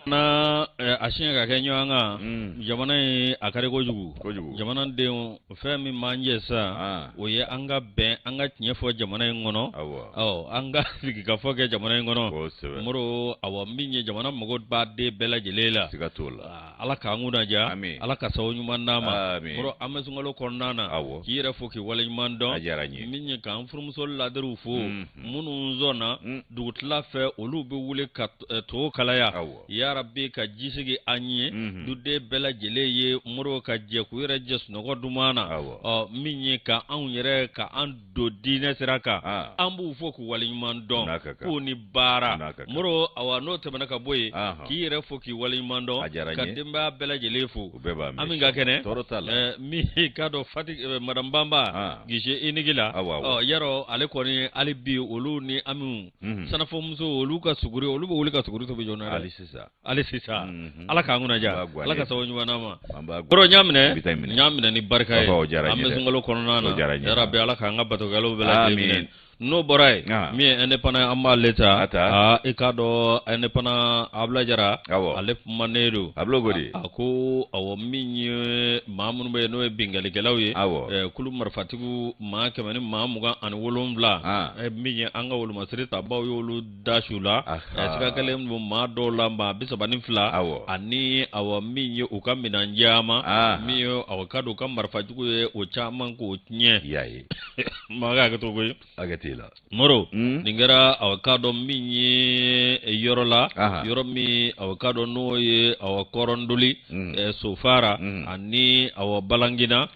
Na a siɲɛ ka kɛ ɲɔgɔn kan jamana in a kari kojugu jamanadenw fɛn min b'an jɛ sa o ye an ka bɛn an ka tiɲɛ fɔ jamana in kɔnɔ an ka sigikafɔ kɛ jamana in kɔnɔ moro awa min ye jamana mago b'a den bɛɛ lajɛlen la ala k'an kunna diya ala ka sababu ɲuman d'an ma moro an bɛ sunkalo kɔnɔna na k'i yɛrɛ fo k'i waleɲuman dɔn min ye k'an furumuso ladiriw fo minnu sɔnna dugutila fɛ olu bɛ wuli ka to kalaya yarabi ka ji sigi an ye duden bɛɛ lajɛlen ye moro ka jɛ k'u yɛrɛ jɛ sunɔgɔ duman na ɔ min ye ka anw yɛrɛ ka an don diinɛ sira kan an b'u fo k'u waleɲuman dɔn k'u ni baara moro awa n'o tɛmɛna ka bɔ yen k'i yɛrɛ fo k'i waleɲuman dɔn ka denbaya bɛɛ lajɛlen fo an min ka kɛnɛ min k'a dɔn fati madame Banba guichet unique la yarɔ ale kɔni hali bi olu ni ami sanafɔmuso olu ka suguri olu bɛ wuli ka suguri tobi joona hali sisan hali sisan ala k'an kunna diya ala ka sababu ɲuman d'an ma kɔrɔ n y'a minɛ n y'a minɛ ni barika ye an bɛ sunkalo kɔnɔna na yarabi ala k'an ka batokɛlaw bɛɛ lajɛlen minɛ n'o bɔra yen min ye indépendant an b'ale ta aa i k'a dɔn indépendant Abulayi Jara ale kumanen don a ko awɔ min ye maa minnu bɛ yen n'o ye binkannikɛlaw ye kulu marifatigiw maa 127 min ye an ka wolomasiri tabaw y'olu da su la siga kɛlen don maa dɔw la maa 32 ani awa min ye u ka minɛn caman min ye awa ka don u ka marifajugu ye o caman k'o tiɲɛ maa ka hakɛ to koyi hakɛ t'e la moro nin kɛra awa k'a dɔn min ye yɔrɔ la yɔrɔ min awa k'a dɔn n'o ye awa kɔrɔndoli sofara ani awa balangina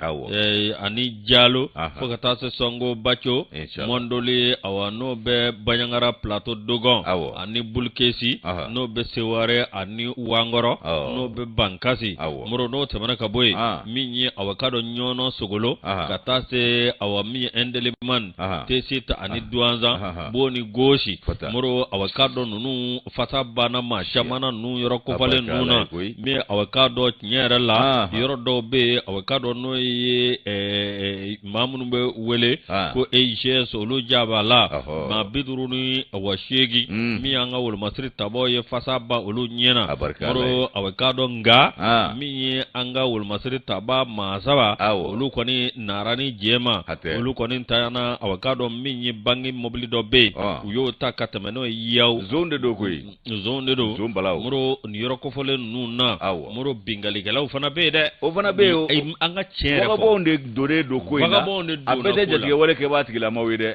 ani jalo fo ka taa se sɔngo baco mɔndoli awa n'o bɛ baɲangara plateau dogon ani bulukesi n'o bɛ seware ani wankɔrɔ n'o bɛ bankasi moro n'o tɛmɛna ka bɔ yen min ye awa k'a dɔn ɲɔnɔ sogolo ka taa se awa min ye ɛndeleman tesita ani duwanzan bo ni gosi moro awa k'a dɔn ninnu fasa banna maa caman na ninnu yɔrɔ kofɔlen ninnu na min awa k'a dɔn tiɲɛ yɛrɛ la yɔrɔ dɔw bɛ yen awa k'a dɔn n'o ye maa minnu bɛ wele ko EIGS olu jaba la maa 58 min y'an ka wolomasiri tabaw ye fasa ban olu ɲɛ na moro awa k'a dɔn nka min ye an ka wolomasiri taba maa saba olu kɔni nara ni jɛma olu kɔni tayana awa k'a dɔn min ye banki mobili dɔ bɛ yen u y'o ta ka tɛmɛ n'o ye yaw zon de don koyi zon de don zon balaw moro nin yɔrɔ kofɔlen ninnu na moro binkannikɛlaw fana bɛ yen dɛ o fana bɛ yen an ka tiɲɛ yɛrɛ fɔ vagabond de donnen don ko in na a bɛɛ tɛ jatigɛwale kɛbaa tigilamaw ye dɛ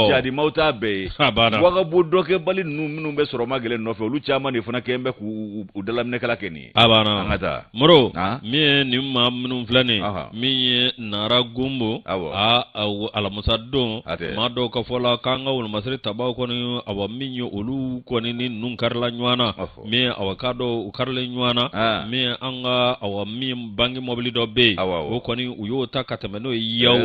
jadimaw t'a bɛɛ ye wagabo dɔkɛbali ninnu minnu bɛ sɔrɔ magɛlɛn nɔfɛ olu caman de fana kɛlen bɛ k'u dalaminɛkala kɛ nin ye a banna an ka taa moro min ye nin maa minnu filɛ nin min ye nara gunbo a alamisa don maa dɔw ka fɔ la k'an ka wolomasiri tabaw kɔni awa min ye olu kɔni ni ninnu karila ɲɔgɔn na min awa k'a dɔn u karilen ɲɔgɔn na min ye an ka awa min banki mɔbili dɔ bɛ yen o kɔni u y'o ta ka tɛmɛ n'o ye yaw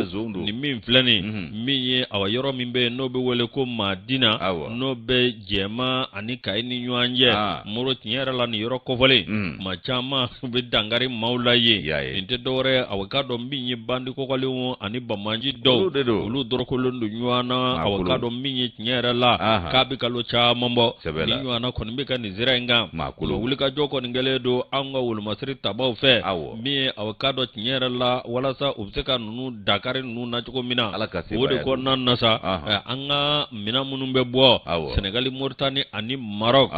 nin min filɛ nin min ye awa yɔrɔ min bɛ yen n'o bɛ wele ko madina n'o bɛ jɛma ani kayi ni ɲɔgɔn cɛ ah. moro tiɲɛ yɛrɛ la nin yɔrɔ kofɔlen maa caman u bɛ dankari maaw la yen nin tɛ dɔwɛrɛ awa k'a dɔn min ye bandi kɔgɔlenw ani banbaanci dɔw olu dɔrɔkɔlen don ɲɔgɔn na awa k'a dɔn min ye tiɲɛ yɛrɛ la k'a bɛ kalo caman bɔ nin ɲɔgɔnna kɔni bɛ ka nin sira in kan wulikajɔ kɔni kɛlen don an ka wolomasiri tabaw fɛ min ye awa k'a dɔn tiɲɛ yɛrɛ la walasa u bɛ se ka ninnu dankari ninnu na cogo min na o de kɔnɔna na sa an ka minɛn minnu bɛ bɔ Sɛnɛgali Moritani ani Marɔk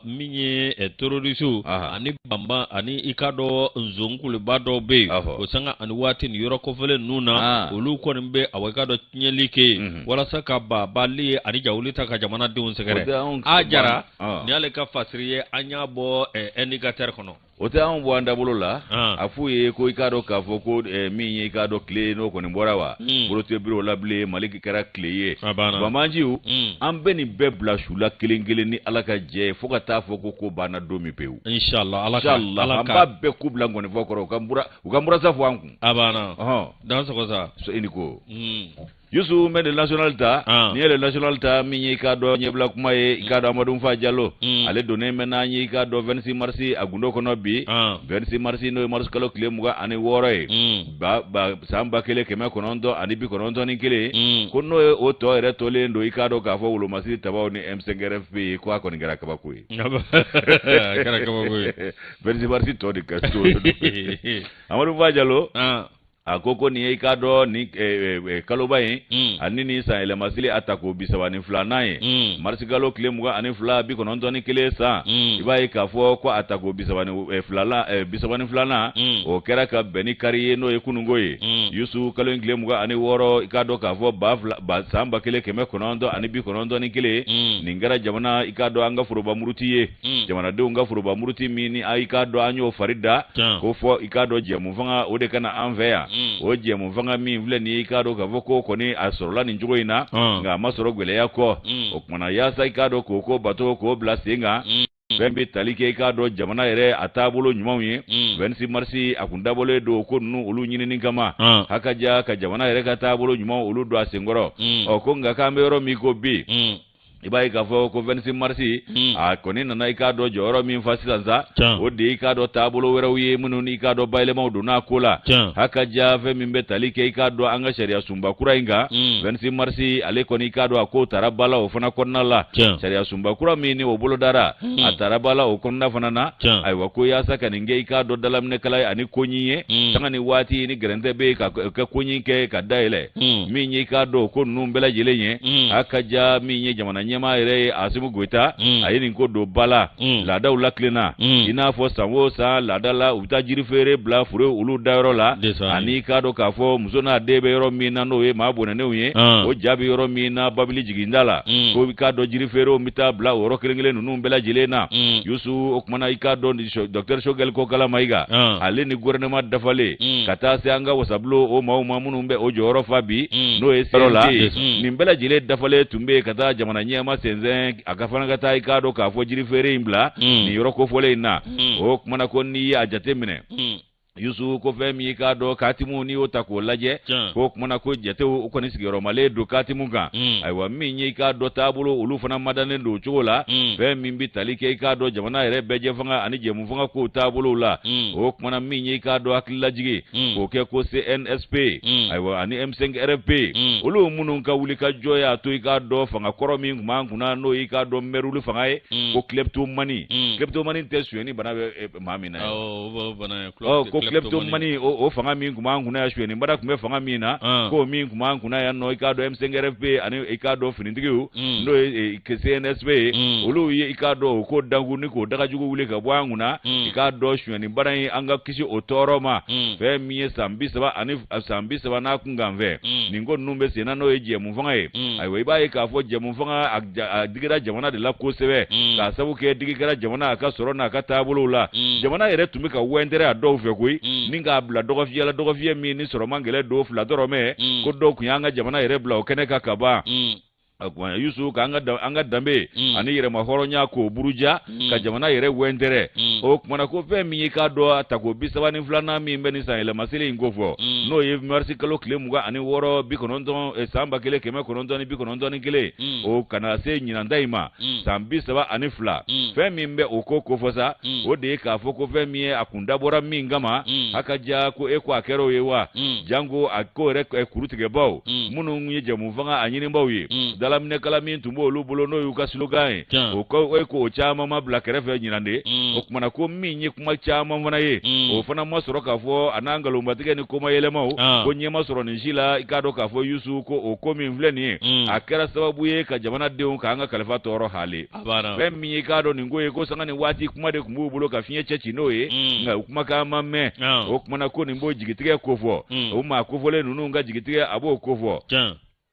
min ye terorisiw ani banba ani i k'a dɔn nzonkuluba dɔw bɛ yen o sanga ani waati nin yɔrɔ kofɔlen ninnu na olu kɔni bɛ awa i k'a dɔn tiɲɛli kɛ yen walasa ka babali ani jawuli ta ka jamanadenw sɛgɛrɛ a jara nin y'ale ka fasiri ye an y'a bɔ Indicateur kɔnɔ. o tɛ anw bɔ an dabolo la a f'u ye ko i k'a dɔn k'a fɔ ko min ye i k'a dɔn tile n'o kɔni bɔra wa bolo tɛ biri o la bilen mali kɛra tile ye banbaanciw an bɛ nin bɛɛ bila su la kelen kelen ni ala ka jɛ ye fo ka taa fɔ ko ko banna don min pewu inshallah ala ka an b'a bɛɛ ku bila nkɔnifɔ kɔrɔ u ka murasa fɔ an kun a banna dan sɔgɔ sa i ni ko. Yusu n bɛ le national ta n'i ye le national ta min ye i k'a dɔn ɲɛbila kuma ye i k'a dɔn Amadu Nfa Jalo ale donnen bɛ n'an ye i k'a dɔn 26 mars a gundo kɔnɔ bi 26 mars n'o ye mars kalo tile 26 ye san 1991 ko n'o ye o tɔ yɛrɛ tolen don i k'a dɔn k'a fɔ wolomasiri tabaw ni M5 RFP ye ko a kɔni kɛra kabako ye a kɛra kabako ye 26 mars tɔ de ka to Amadu Nfa Jalo a ko ko nin ye i k'a dɔn ni kaloba in ani ni san yɛlɛmasili a tako 32nan ye marisi kalo tile 22 91 san i b'a ye k'a fɔ ko a tako 32nan o kɛra ka bɛn ni kari ye n'o ye kununko ye Yusu kalo in tile 26 i k'a dɔn k'a fɔ san 1991 nin kɛra jamana i k'a dɔn an ka foroba muruti ye jamanadenw ka foroba muruti min ni i k'a dɔn an y'o fari da ko fɔ i k'a dɔn jɛmu fanga o de ka na an fɛ yan o jɛmu fanga min filɛ nin ye i k'a dɔn k'a fɔ ko kɔni a sɔrɔla nin cogo in na nka a ma sɔrɔ gɛlɛya kɔ o tuma na yaasa i k'a dɔn k'o ko bato k'o bila sen kan fɛn bɛ tali kɛ i k'a dɔn jamana yɛrɛ a taabolo ɲumanw ye 26 marisi a kun dabɔlen don ko ninnu olu ɲinini kama hakaja ka jamana yɛrɛ ka taabolo ɲumanw olu don a senkɔrɔ ɔ ko nka k'an bɛ yɔrɔ min ko bi i b'a ye k'a fɔ ko 26 marisi a kɔni nana i k'a dɔn jɔyɔrɔ min fa sisan sa o de ye i k'a dɔn taabolo wɛrɛw ye minnu ni i k'a dɔn bayɛlɛmaw donna a ko la hakaja fɛn min bɛ tali kɛ i k'a dɔn an ka sariya sunba kura in kan 26 marisi ale kɔni i k'a dɔn a ko tara ba la o fana kɔnɔna la sariya sunba kura min ni o bolodara a tara ba la o kɔnɔna fana na ayiwa ko yaasa ka nin kɛ i k'a dɔn dalaminɛkala ye ani koɲi ye sanga ni waati ni gɛrɛntɛ bɛ yen ka kɛ koɲi kɛ ka dayɛlɛ min ye i k'a dɔn ko ninnu bɛɛ lajɛlen ye hakaja min ye jamana ɲɛmaa yɛrɛ ye Asimu Goyita a ye nin ko don ba la laadaw latilenna i n'a fɔ san o san laada la u bɛ taa jiri feere bila foro olu dayɔrɔ la ani i k'a dɔn k'a fɔ muso n'a den bɛ yɔrɔ min na n'o ye maa bɔnɛnenw ye o ja bɛ yɔrɔ min na babili jiginda la ko i k'a dɔn jiri feerew bɛ taa bila o yɔrɔ kelen kelen ninnu bɛɛ lajɛlen na Yusu o tuma na i k'a dɔn docteur Sogɛli Kokala Mayiga ale ni gouvernement dafalen ka taa se an ka wasabulon o maaw ma minnu bɛ o jɔyɔrɔ fa bi n'o ye yɔrɔ la nin bɛɛ lajɛlen dafalen tun bɛ yen ka taa jamana ɲɛmaa sɛnsɛn a ka fana ka taa i k'a dɔn k'a fɔ jiri feere in bila nin yɔrɔ kofɔlen in na o tuma na ko n'i ye a jate minɛ Yusu ko fɛn min i k'a dɔn katimu n'i y'o ta k'o lajɛ k'o tuma na ko jatew u kɔni sigiyɔrɔmalen don katimu kan ayiwa min ye i k'a dɔn taabolo olu fana madannen don o cogo la fɛn min bɛ tali kɛ i k'a dɔn jamana yɛrɛ bɛɛjɛfanga ani jɛmufanga kow taabolow la o tuma na min ye i k'a dɔn hakililajigi k'o kɛ ko CNSP ayiwa ani M5 RFP olu minnu ka wulikajɔ y'a to i k'a dɔn fanga kɔrɔ min tun b'an kunna n'o y'i k'a dɔn mɛruli fanga ye ko kleptomanie kleptomanie tɛ sonyɛni bana bɛ maa min na ko kleptomanie o fanga min tun b'an kunna yan sonyɛni bana tun bɛ fanga min na k'o min tun b'an kunna yan nɔ i k'a dɔn M5 RFP ani i k'a dɔn finitigiw n'o ye CNSP ye olu ye i k'a dɔn o ko dangu ni k'o dagajugu wuli ka bɔ an kunna i k'a dɔn sonyɛni bana in an ka kisi o tɔɔrɔ ma fɛn min ye san 30 ani san 30 n'a kunkanfɛ nin ko ninnu bɛ senna n'o ye jɛmufanga ye ayiwa i b'a ye k'a fɔ jɛmufanga a digira jamana de la kosɛbɛ k'a sabu kɛ digi kɛra jamana a ka sɔrɔ n'a ka taabolow la jamana yɛrɛ tun bɛ ka wɛntɛrɛ a dɔw fɛ koyi ni k'a bila dɔgɔfiyɛ la dɔgɔfiyɛ min ni sɔrɔ man gɛlɛn don fila dɔrɔmɛ ko dɔw tun y'an ka jamana yɛrɛ bila o kɛnɛ kan ka ban Yusu k'an ka an ka danbe ani yɛrɛma hɔrɔnya k'o buruja ka jamana yɛrɛ wɛntɛrɛ o tuma na ko fɛn min y'i k'a dɔn a tako 32nan min bɛ nin san yɛlɛmaseli in kofɔ n'o ye marisi kalo tile 26 90 san 1991 o ka na se ɲinan ta in ma san 32 fɛn min bɛ o ko kofɔ sa o de ye k'a fɔ ko fɛn min ye a kun dabɔra min kama a ka ja ko e ko a kɛra o ye wa janko a ko yɛrɛ kurutigɛbaw minnu ye jɛmufanga a ɲininbaw ye dalaminɛkala min tun b'olu bolo n'o y'u ka slogan ye o ko e ko o caman ma bila kɛrɛfɛ ɲinan de o tuma na ko min ye kuma caman fana ye o fana ma sɔrɔ k'a fɔ a n'a nkalonbatigɛ ni komayɛlɛmaw ko ɲɛ ma sɔrɔ nin si la i k'a dɔn k'a fɔ Yusu ko o ko min filɛ nin ye a kɛra sababu ye ka jamanadenw k'an ka kalifa tɔɔrɔ hali fɛn min ye k'a dɔn nin ko ye ko sanga ni waati kuma de tun b'u bolo ka fiɲɛ cɛ ci n'o ye nka u kumakan ma mɛn o tuma na ko nin b'o jigitigɛ kofɔ o maa kofɔlen ninnu ka jigitigɛ a b'o kofɔ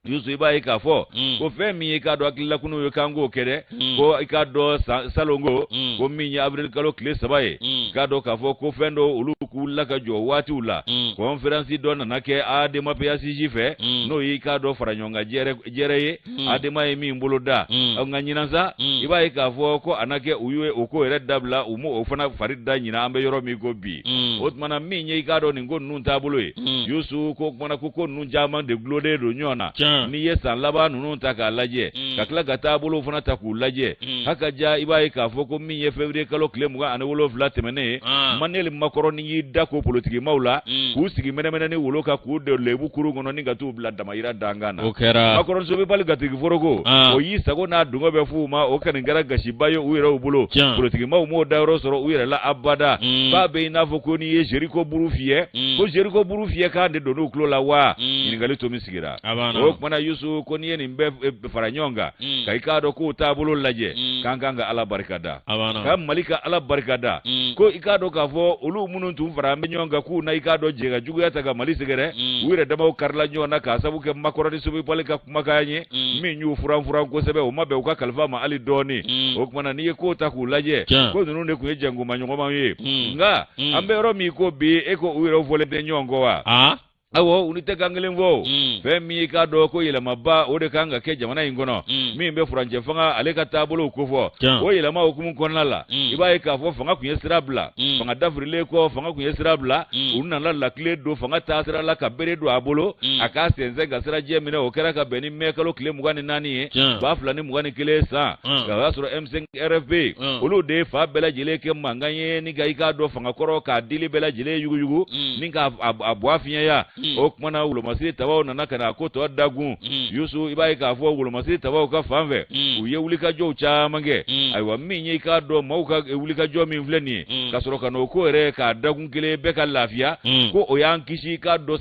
Yusu i b'a ye k'a fɔ ko fɛn min ye k'a dɔn hakililakunu ye k'an k'o kɛ dɛ ko i k'a dɔn salongo ko min ye avril kalo tile 3 ye K'a dɔn k'a fɔ ko fɛn dɔw olu k'u la ka jɔ waatiw la, conférence dɔ nana kɛ ADEMA PASJ fɛ, n'o y'i k'a dɔn fara ɲɔgɔn kan jɛrɛ ye, ADEMA ye min bolo da. Nka ɲinan sa, i b'a ye k'a fɔ ko a na kɛ u ye o ko yɛrɛ dabila, u ma o fana fari da ɲinan, an bɛ yɔrɔ min ko bi. O tuma na min ye i k'a dɔn nin ko ninnu taabolo ye, Yusu, ko kumana ko ninnu caman de dulonnen don ɲɔgɔn na. N'i ye san laban ninnu ta k'a lajɛ, ka tila ka taabolow fana ta k'u lajɛ, haka ja, i b'a ye k'a fɔ ko min ye février kalo tile 27 tɛmɛnen ye, Emmanuel Macron y'i da ko politikimaw la, k'u sigi mɛnɛmɛnɛ ni wolo kan, k'u don lebu kurun kɔnɔ ni ka t'u bila damayira dankan na. O kɛra. Macron Sobipalu gatigi foroko, o y'i sago n'a dungɔ bɛɛ f'u ma. O kɔni kɛra gasiba ye u yɛrɛw bolo. Politikimaw m'o dayɔrɔ sɔrɔ u yɛrɛ la abada. K'a bɛ i n'a fɔ ko n'i ye Jeriko buru fiyɛ, ko Jeriko buru fiyɛ kan de donn'u tulo la wa? Ɲininkali tomi sigira. O tuma na Yusu, ko n'i ye nin bɛɛ fara ɲɔgɔn kan, ka i k'a dɔn k'o taabolo lajɛ, k'an kan ka Ala barika da, ka Mali ka Ala barika da, ko i k'a dɔn k'a fɔ olu minnu tun fara an bɛ ɲɔgɔn kan k'u na i k'a dɔn jɛ ka juguya ta ka Mali sɛgɛrɛ, u yɛrɛ damaw karila ɲɔgɔn na k'a sabu kɛ Macron ni Sobipalu ka kumakan ye min y'u furanfuran kosɛbɛ. O ma bɛn u ka kalifa ma hali dɔɔni. O tuma na n'i ye kow ta k'u lajɛ, ko ninnu de tun ye jɛnkumaɲɔgɔnmaw ye. Nka an bɛ yɔrɔ min ko bi, e ko u yɛrɛ fɔlen tɛ ɲɔgɔn kɔ wa? Awɔ, u ni tɛ kan kelen fɔ. Fɛn min i k'a dɔn ko yɛlɛmaba o de kan ka kɛ jamana in kɔnɔ, min bɛ furancɛ fanga ale ka taabolow kofɔ, o yɛlɛma hukumu kɔnɔna la, i b'a ye k'a fɔ fanga tun ye sira bila. Fanga dafirilen kɔ, fanga tun ye sira bila, u nana lakile don fanga taasira la, ka bere don a bolo a k'a sɛnsɛn ka sirajɛ minɛ. O kɛra ka bɛn ni mɛ kalo tile 24 ye, 2021 san. O y'a sɔrɔ M5 RFP, olu de ye fan bɛɛ lajɛlen kɛ mankan ye ni ka i k'a dɔn fanga kɔrɔ k'a dili bɛɛ lajɛlen yuguyugu ni k'a a bɔ a fiɲɛya. O tuma na wolomasiri tabaw nana ka na ko tɔ dagun. Yusu, i b'a ye k'a fɔ wolomasiri tabaw ka fan fɛ, u ye wulikajɔw caman kɛ. Ayiwa, min ye i k'a dɔn maaw ka wulikajɔ min filɛ nin ye, ka sɔrɔ ka n'o ko yɛrɛ k'a dagun kelen bɛɛ ka lafiya, ko o y'an kisi i k'a dɔn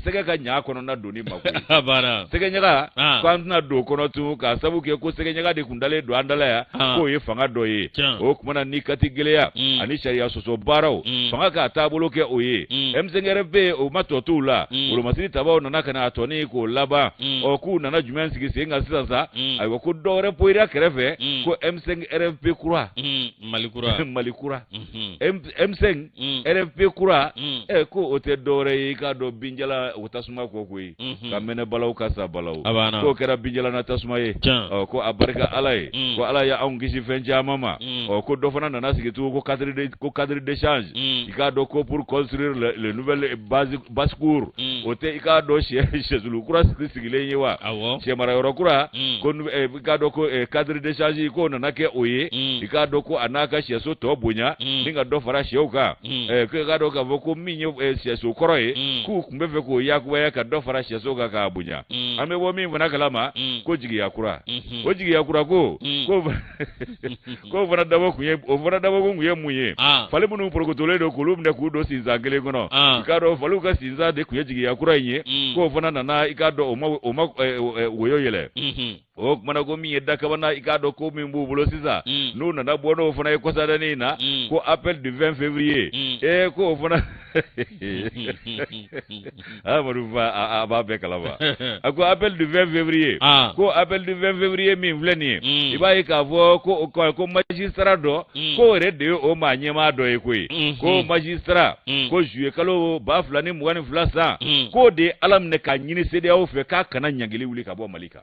sɛgɛ ka ɲa kɔnɔna donni ma koyi. Sɛgɛ ɲaga, ko an tɛna don o kɔnɔ tun, k'a sabu kɛ ko sɛgɛ ɲaga de kun dalen don an da la yan, k'o ye fanga dɔ ye. O tuma na ni kati gɛlɛya ani sariya sɔsɔ baaraw, fanga k'a taabolo kɛ o ye, M5 RFP o ma tɔ t'u la. Wolomasiri tabaw nana ka na a tɔni k'o laban. Ɔ, k'u nana jumɛn sigi sen kan sisan sa? Ayiwa, ko dɔ wɛrɛ poyira kɛrɛfɛ, ko M5 RFP kura. Mali kura. Mali kura. M5 RFP kura. Ɛ, ko o tɛ dɔwɛrɛ ye i k'a dɔn binjala o tasuma kɔ koyi, ka mɛnɛ balaw ka sa balaw, k'o kɛra binjala na tasuma ye. Ɔ, ko a barika Ala ye, ko Ala ye anw kisi fɛn caman ma. Ɔ, ko dɔ fana nana sigi tugun, ko cadre d'échange, i k'a dɔn ko pour construire le nouvelle base basse-cour. O tɛ i k'a dɔn sɛsulu kura sigilen ye wa? Sɛ marayɔrɔ kura. Ko i k'a dɔn ko cadre d'échange k'o nana kɛ o ye, i k'a dɔn ko a n'a ka sɛso tɔ bonya ni ka dɔ fara sɛw kan. Ko i k'a dɔn k'a fɔ ko min ye sɛso kɔrɔ ye, k'u tun bɛ fɛ k'o yakubaya ka dɔ fara sɛso kan k'a bonya. An bɛ bɔ min fana kalama, ko jigiya kura. O jigiya kura ko k'o fana dabɔ kun ye o fana dabɔ kun ye mun ye? Fali minnu porokotolen don, k'olu minɛ k'u don sinsan kelen kɔnɔ. I k'a dɔn faliw ka sinsan de tun ye jigiya kura in ye. K'o fana nana, i k'a dɔn, o ma woyo yɛlɛ. O kumana ko min ye dakabana, i k'a dɔn ko min b'u bolo sisan, n'u nana bɔ n'o fana ye kɔsadani in na, ko appel du 20 février. Ee, ko o fana, Amadu Fa a b'a bɛɛ kalama. A ko appel du 20 février, ko appel du 20 février min filɛ nin ye, i b'a ye k'a fɔ ko magistrat dɔ, k'o yɛrɛ de ye o maa ɲɛmaa dɔ ye koyi. Ko magistrat, ko juillet kalo 2022 san, k'o de ye Ala minɛ k'a ɲini CEDEAO fɛ k'a kana ɲangili wuli ka bɔ Mali kan.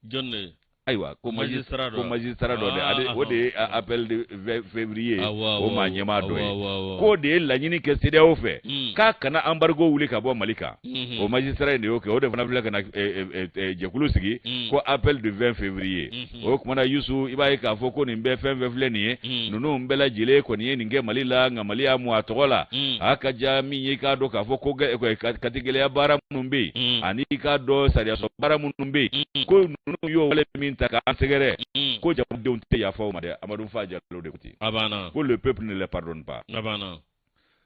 Jɔn de? Ayiwa, ko magistrat ko magistrat dɔ de, ale o de ye appel de 20 février o maa ɲɛmaa dɔ ye, k'o de ye laɲini kɛ CEDEAO fɛ k'a kana embargo wuli ka bɔ Mali kan. O magistrat in de y'o kɛ. O de fana filɛ ka na jɛkulu sigi, ko appel du 20 février. O tuma na Yusu, i b'a ye k'a fɔ ko nin bɛɛ fɛn fɛn filɛ nin ye, ninnu bɛɛ lajɛlen kɔni ye nin kɛ Mali la, nka Mali y'a mun a tɔgɔ la. A ka ja min ye, i k'a dɔn k'a fɔ ko kati gɛlɛya baara minnu bɛ yen, ani i k'a dɔn sariya sɔsɔ baara minnu bɛ yen, ko ninnu y'o wale min ta k'an sɛgɛrɛ, ko jamanadenw tɛ yafa o ma dɛ. Amadu Fa Jalo de ko ten. A banna. Ko le peuple ne les pardonne pas. A banna.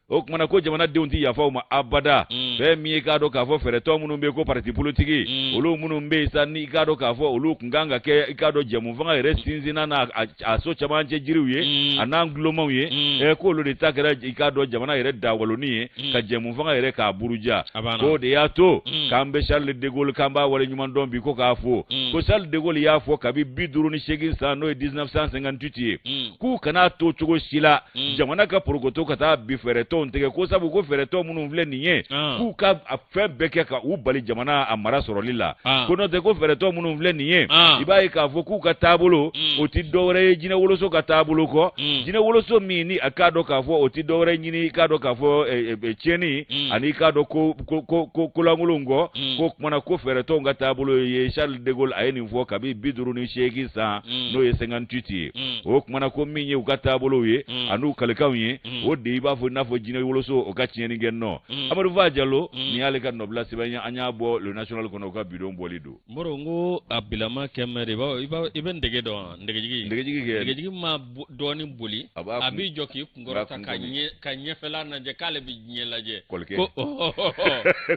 O kumana ko jamanadenw tɛ yafa u ma abada. Fɛn min ye, k'a dɔn k'a fɔ fɛɛrɛtɔn minnu bɛ yen ko parti politique, olu minnu bɛ yen sa, ni i k'a dɔn k'a fɔ olu tun kan ka kɛ, i k'a dɔn, jɛmu fanga yɛrɛ sinsinna n'a a so camancɛ jiriw ye a n'an gulomaw ye, k'olu de ta kɛra, i k'a dɔn, jamana yɛrɛ dawaloni ye ka jɛmu fanga yɛrɛ k'a buruja. K'o de y'a to k'an bɛ Charles de Gaulle, k'an b'a wale ɲuman dɔn bi, ko k'a fo ko Charles de Gaulle y'a fɔ kabi 58 san, n'o ye 1958 ye, k'u kana to cogo si la jamana ka porokoto ka taa bi fɛɛrɛtɔnw tigɛ, ko sabu ko fɛɛrɛtɔn minnu filɛ nin ye, k'u ka fɛn bɛɛ kɛ ka u bali jamana a mara sɔrɔli la. Ko n'o tɛ, ko fɛɛrɛtɔn minnu filɛ nin ye, i b'a ye k'a fɔ k'u ka taabolo o ti dɔwɛrɛ ye jinɛ woloso ka taabolo kɔ, jinɛ woloso min ni a k'a dɔn k'a fɔ o ti dɔwɛrɛ ɲini, i k'a dɔn k'a fɔ tiɲɛni ani i k'a dɔn ko ko ko kolankolonw kɔ. Ko kumana ko fɛɛrɛtɔnw ka taabolo ye, Charles de Gaulle a ye nin fɔ kabi 58 san, n'o ye 58 ye. O kumana ko min ye u ka taabolow ye an'u kalikanw ye, o de i b'a fɔ i n'a fɔ jinɛ woloso o ka tiɲɛni kɛ nɔ. Amadu Fa Jalo, nin y'ale ka nɔbila sɛbɛn ye, an y'a bɔ Le National kɔnɔ, u ka bidon bɔli don. Moro, n ko a bilama kɛmɛ de i bɛ ndege dɔn wa? Ndegejigi. Ndegejigi kɛ. Ndegejigi ma dɔɔnin boli, a b'i jɔ k'i kunkɔrɔta ka ɲɛfɛla lajɛ k'ale bɛ diɲɛ lajɛ. Kɔlikɛ.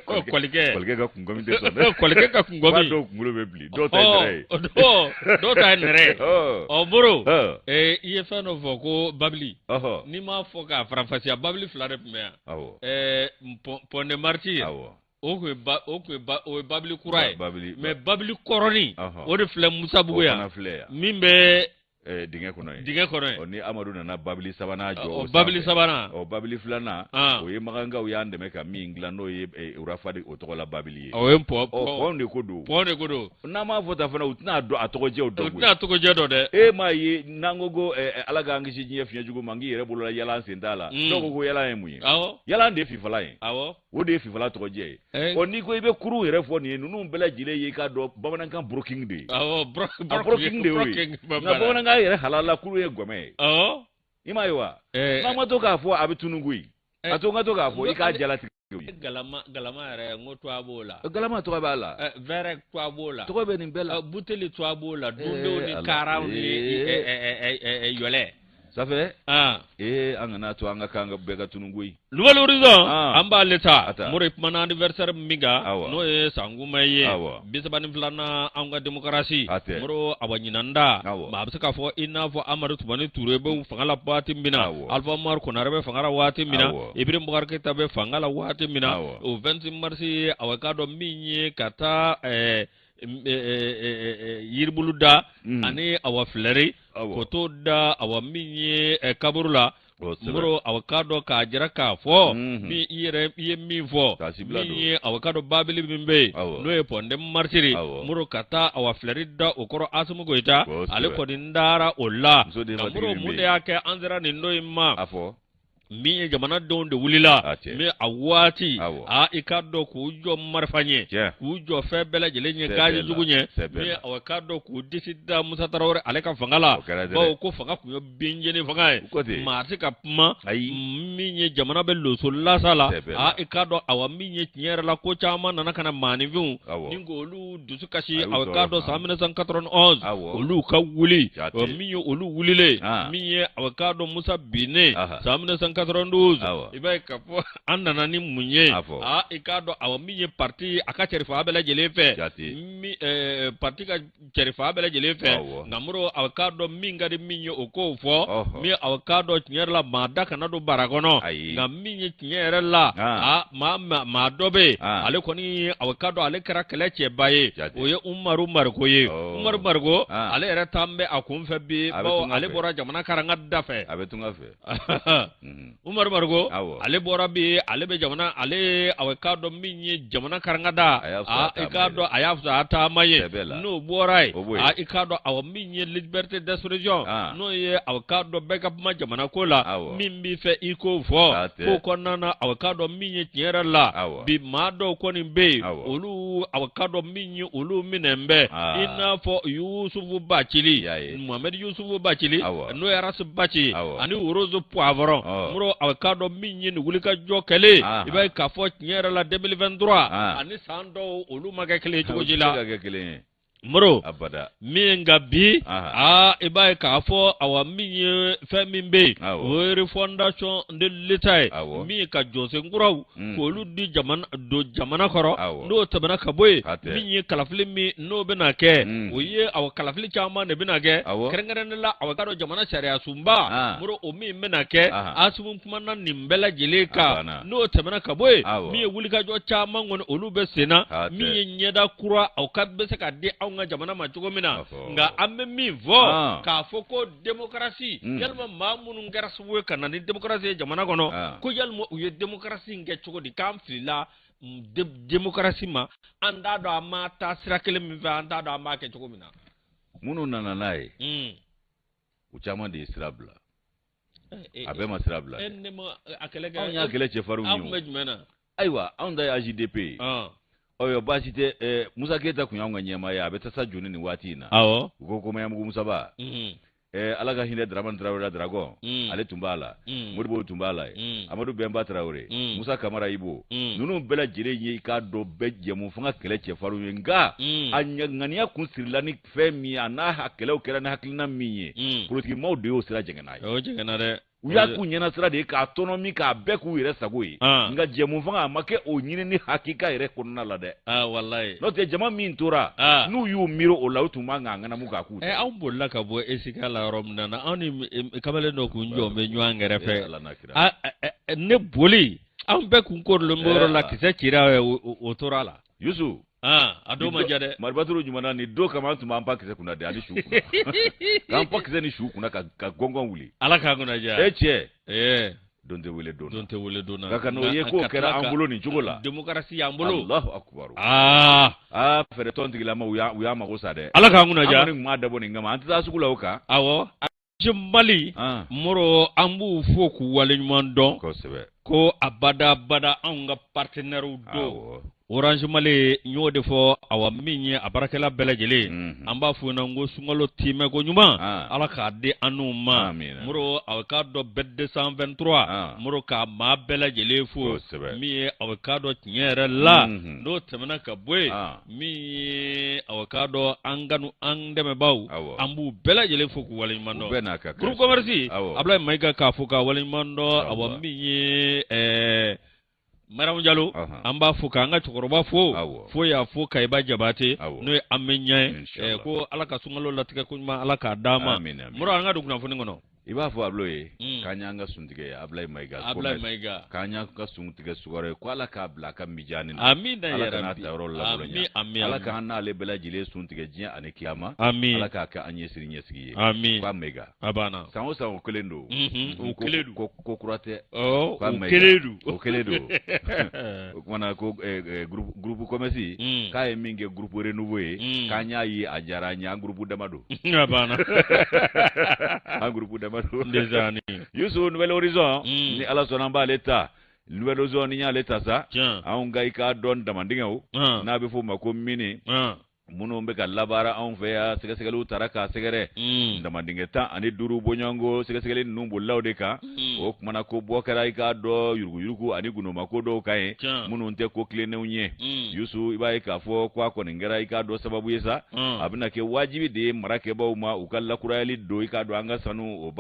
Ko kɔlikɛ. Kɔlikɛ ka kunkomi tɛ sɔn dɛ. Kɔlikɛ ka kunkomi. Dɔw kunkolo bɛ bilen, dɔw ta ye nɛrɛ ye. Dɔw ta ye nɛrɛ ye. Ɔ Moro, i ye fɛn dɔ fɔ ko babili. N'i m'a fɔ k'a faranfasiya, babili fila de tun bɛ yan. Awɔ. Pont des Martyrs. Awɔ. O tun ye ba o tun ye ba o ye babili kura ye. Babili. Mais babili kɔrɔnin, o de filɛ Musabugu yan. O fana filɛ yan. Min bɛ dingɛ kɔnɔ ye. Dingɛ kɔnɔ ye. Ɔ ni Amadu nana babili sabanan jɔ. O babili sabanan. Ɔ babili filanan. O ye makankaw y'an dɛmɛ ka min dilan, n'o ye Urafadi, o tɔgɔ la babili ye. O ye pɔn. Pɔn de ko don. Pɔn de ko don. N'an m'a fɔ tan fana, u tɛna dɔn a tɔgɔjɛw dɔn. U tɛna a tɔgɔjɛ dɔn dɛ. E m'a ye n'an ko Ala k'an kisi diɲɛ fiɲɛ jugu ma, n k'i yɛrɛ bolola yalan sen t'a la. Dɔw ko ko yalan ye mun ye? Awɔ. Yalan de ye fifalan ye. Awɔ. O de ye fifalan tɔgɔjɛ ye. Ɔ n'i ko i bɛ kurun yɛrɛ fɔ nin ye, ninnu bɛɛ lajɛlen ye, i k'a dɔn, bamanankan broking de ye. Awɔ, broking de y'o ye. Nka bamanankan yɛrɛ halala, kurun ye gɔmɛ ye. Awɔ. I m'a ye wa? N'an ma to k'a fɔ, a bɛ tunun koyi. A to n ka to k'a fɔ, i k'a jalatigɛ. Galama, galama yɛrɛ, n ko tɔgɔ b'o la. Galama tɔgɔ b'a la. Vɛrɛ tɔgɔ b'o la. Tɔgɔ bɛ nin bɛɛ la. Buteli tɔgɔ b'o la. Dundenw ni kaaraw ni yɔlɛ. Safɛ, ee, an kana to an ka kan bɛɛ ka tunun koyi. Nouvel Horizon, an b'ale ta. Mori kumana anniversaire min kan, n'o ye sankunbɛn ye 32nan anw ka démocratie. Moro, awa ɲinan da maa bɛ se k'a fɔ i n'a fɔ Amadu Tumani Ture bɛ fanga la waati min na, Alpha Umaru Konare bɛ fanga la waati min na, Ibrahim Boubacar Keita bɛ fanga la waati min na, o 26 mars, awa k'a dɔn min ye ka taa yiribulu da ani awa fleur ko t'o da, awa min ye kaburu la. Moro, awa k'a dɔn k'a jira k'a fɔ min i yɛrɛ i ye min fɔ, min ye awa k'a dɔn babili min bɛ yen, n'o ye Pont des Martyrs, Moro, ka taa awa fleur da o kɔrɔ, Asimi Goyita ale kɔni dara o la. Nka Moro, mun de y'a kɛ an sera nin don in ma? Min ye jamanadenw de wulila min a waati, a i k'a dɔn k'u jɔ marifa ɲɛ, k'u jɔ fɛn bɛɛ lajɛlen ɲɛ, gazi jugu ɲɛ, min awa k'a dɔn k'u disi da Musa Tarawele ale ka fanga la, bawo ko fanga tun ye binjeni fanga ye, maa tɛ ka kuma, min ye jamana bɛ loso lasa la. A i k'a dɔn awa min ye tiɲɛ yɛrɛ la, ko caman nana ka na maaninfinw ni k'olu dusu kasi, awa k'a dɔn san 1991 olu ka wuli, min ye olu wulilen, min ye awa k'a dɔn Musa binnen san 1992, i b'a ye k'a fɔ an nana ni mun ye? Aa, i k'a dɔn awa min ye parti a ka cɛrifa bɛɛ lajɛlen fɛ, parti ka cɛrifa bɛɛ lajɛlen fɛ. Nka Moro, awa k'a dɔn min ka di min ye, o k'o fɔ, min awa k'a dɔn tiɲɛ yɛrɛ la, maa da kana don bara kɔnɔ. Nka min ye tiɲɛ yɛrɛ la, aa, maa dɔ bɛ yen, ale kɔni awa k'a dɔn ale kɛra kɛlɛ cɛba ye, o ye Umaru Mariko ye. Umaru Mariko, ale yɛrɛ taa bɛ a kun fɛ bi, bawo ale bɔra jamana karanga da fɛ. A bɛ tunga fɛ. Umaru Mariko, ale bɔra bi, ale bɛ jamana, ale awa k'a dɔn min ye jamana karanga da, i k'a dɔn a y'a fisaya taama ye. N'o bɔra yen, i k'a dɔn awa min ye liberté d'expression, n'o ye awa k'a dɔn bɛɛ ka kuma jamana ko la, min b'i fɛ i k'o fɔ ko kɔnɔna na, awa k'a dɔn min ye tiɲɛ yɛrɛ la bi, maa dɔw kɔni bɛ yen, olu awa k'a dɔn min ye olu minɛn bɛ, i n'a fɔ Yusufu Bacili, Mohamed Yusufu Bacili, n'o ye Ras Bath, ani Rose Poivron. Moro, awa k'a dɔn min ye nin wulikajɔ kɛlen, i b'a ye k'a fɔ tiɲɛ yɛrɛ la 2023 ani san dɔw olu ma kɛ kelen ye cogo si la. Moro abada min nka bi aa i b'a ye k'a fɔ awa min ye fɛn min bɛ yen o ye refondation de l'État ye min ye ka jɔsen kuraw k'olu di jamana don jamana kɔrɔ n'o tɛmɛna ka bɔ yen min ye kalafili min n'o bɛna kɛ o ye awa kalafili caman de bɛna kɛ kɛrɛnkɛrɛnnen la awa k'a dɔn jamana sariya sunba Moro o min bɛna kɛ Asimu kumana nin bɛɛ lajɛlen kan n'o tɛmɛna ka bɔ yen min ye wulikajɔ caman kɔni olu bɛ sen na min ye ɲɛda kura o ka bɛ se ka di anw ka jamana ma cogo min na nka an bɛ min fɔ ah. k'a fɔ ko demokarasi hmm. yalima maa minnu kɛra sababu ye ka na ni demokarasi ye jamana kɔnɔ ah. ko yalima u ye demokarasi in kɛ cogo di k'an filila mm, demokarasi ma an t'a dɔn an ma taa sira kelen min fɛ an t'a dɔn an b'a kɛ cogo min na minnu nana n'a ye hmm. u caman de ye sira bila eh, eh, a bɛɛ ma sira bila e ne ma a kɛlɛ kɛ anw y'a kɛlɛ cɛfarinw ye aw tun bɛ jumɛn na ayiwa anw ta ye AJDP ye ɔyɔ baasi tɛ eh, Musa Keyita tun y'anw ka ɲɛmaa ye a bɛ tasa joni nin waati in na awɔ u ko ko Maɲanbugu Musaba ala ka hinɛ Dramani Tarawele la Dragon ale tun b'a la Modibo tun b'a la Amadu Bɛnba Tarawele Musa Kamara Ibo ninnu bɛɛ lajɛlen ye i k'a dɔn bɛɛ jɛmu fanga kɛlɛ cɛfarinw ye nka a ŋaniya kun sirila ni fɛn min ye a n'a kɛlɛw kɛra ni hakilina min ye politikimaaw de y'o sira jɛngɛ n'a ye o jɛngɛnna dɛ u y'a k'u ɲɛna sira de ye k'a tɔnɔmi k'a bɛɛ k'u yɛrɛ sago ye ah. nka jɛmu fanga a ma kɛ o ɲinini hakika yɛrɛ kɔnɔna la dɛ ah, walayi n'o tɛ jama min tora ah. n'u y'u miiri o la u tun man k'a ŋanamu k'a k'u eh, anw bolila ka bɔ ESICA la yɔrɔ min na anw ni eh, kamalen dɔ kun jɔ bɛ ɲɔgɔn kɛrɛfɛ eh, eh, ne boli anw bɛɛ kun korilen bɛ yɔrɔ la kisɛ cira o tora a la Yusu a don ma diya dɛ maribaturu jumana ni don kama an tun b'an pan kisɛ kunna de ani su kunna k'an pan kisɛ ni su kunna ka gɔngɔn wuli ala k'an kunna diya e cɛ ɛɛ don tɛ wele don don tɛ wele don na nka ka n'o ye k'o kɛra an bolo nin cogo la demokarasi y'an bolo Alahu akubaru aa aa fɛɛrɛ tɔn tigilama u y'a mago sa dɛ ala k'an kunna diya an kɔni tun m'a dabɔ nin kama an tɛ taa sugu la o kan awɔ Mali Moro an b'u fo k'u waleɲuman dɔn kosɛbɛ ko abada abada anw ka partenaires don Orange Mali n y'o de fɔ awa min ye a baarakɛla bɛɛ lajɛlen an b'a fɔ ɲɛna ko sunkalo tiimɛ ko ɲuman ala k'a di an n'u ma Moro aw k'a dɔn bɛɛ 223 Moro ka maa bɛɛ lajɛlen fo min ye aw k'a dɔn tiɲɛ yɛrɛ la n'o tɛmɛna ka bɔ yen min ye aw k'a dɔn an kanu an dɛmɛbaaw an b'u bɛɛ lajɛlen fo k'u waleɲuman dɔn groupe commerce Abulayi Mayiga k'a fo k'a waleɲuman dɔn awa min ye ɛɛ Mariamu Jalo an b'a fo k'an ka cɛkɔrɔba fo fo y'a fo Kayiba Jabate n'o ye an bɛ ɲɛ ye ko ala ka sunkalo latigɛ ko ɲuman ala k'a d'an ma Moro an ka don kunnafoni kɔnɔ I b'a fɔ Abulo ye mm. k'an y'an ka suntigɛ ye Abulayi Mayiga Abulayi Mayiga k'an y'an ka suntigɛ sukaro ye ko Ala k'a bila a ka mijani na amiina Ala kan'a ta yɔrɔ lankolonya amin Ala k'an n'ale bɛɛ lajɛlen suntigɛ diɲɛ ani kiyama amin Ala k'a kɛ an ɲɛ sini ɲɛsigi ye amin k'a Mayiga a banna san o san o kelen don o kelen don ko kura tɛ o kelen don o kelen don o tuma na ko groupe commerce mm. k'a ye min kɛ groupe renouveau ye mm. k'an y'a ye a diyara an ye an groupe dama don a banna an groupe dama don ndesaani Yusu Nouvel Horizon mm. ni Ala sɔnna an b'ale ta Nouvel Horizon ni y'ale ta sa anw ka i k'a dɔn damandingɛw n'a bɛ f'o ma ko mine minnu bɛ ka labaara anw fɛ yan sɛgɛsɛgɛliw taara k'a sɛgɛrɛ mm. damandingɛ 15 bɔɲɔgɔnko sɛgɛsɛgɛli ninnu bolila o de kan mm. o kumana ko bɔ kɛra i k'a dɔn yuruguyurugu ani gundomako dɔw kan ye minnu tɛ ko tilennenw ye mm. Yusu i b'a ye k'a fɔ ko a kɔni kɛra i k'a dɔn sababu ye sa a bɛna kɛ wajibi de ye marakɛbaaw ma u ka lakurayali don i k'a dɔn an ka sanu o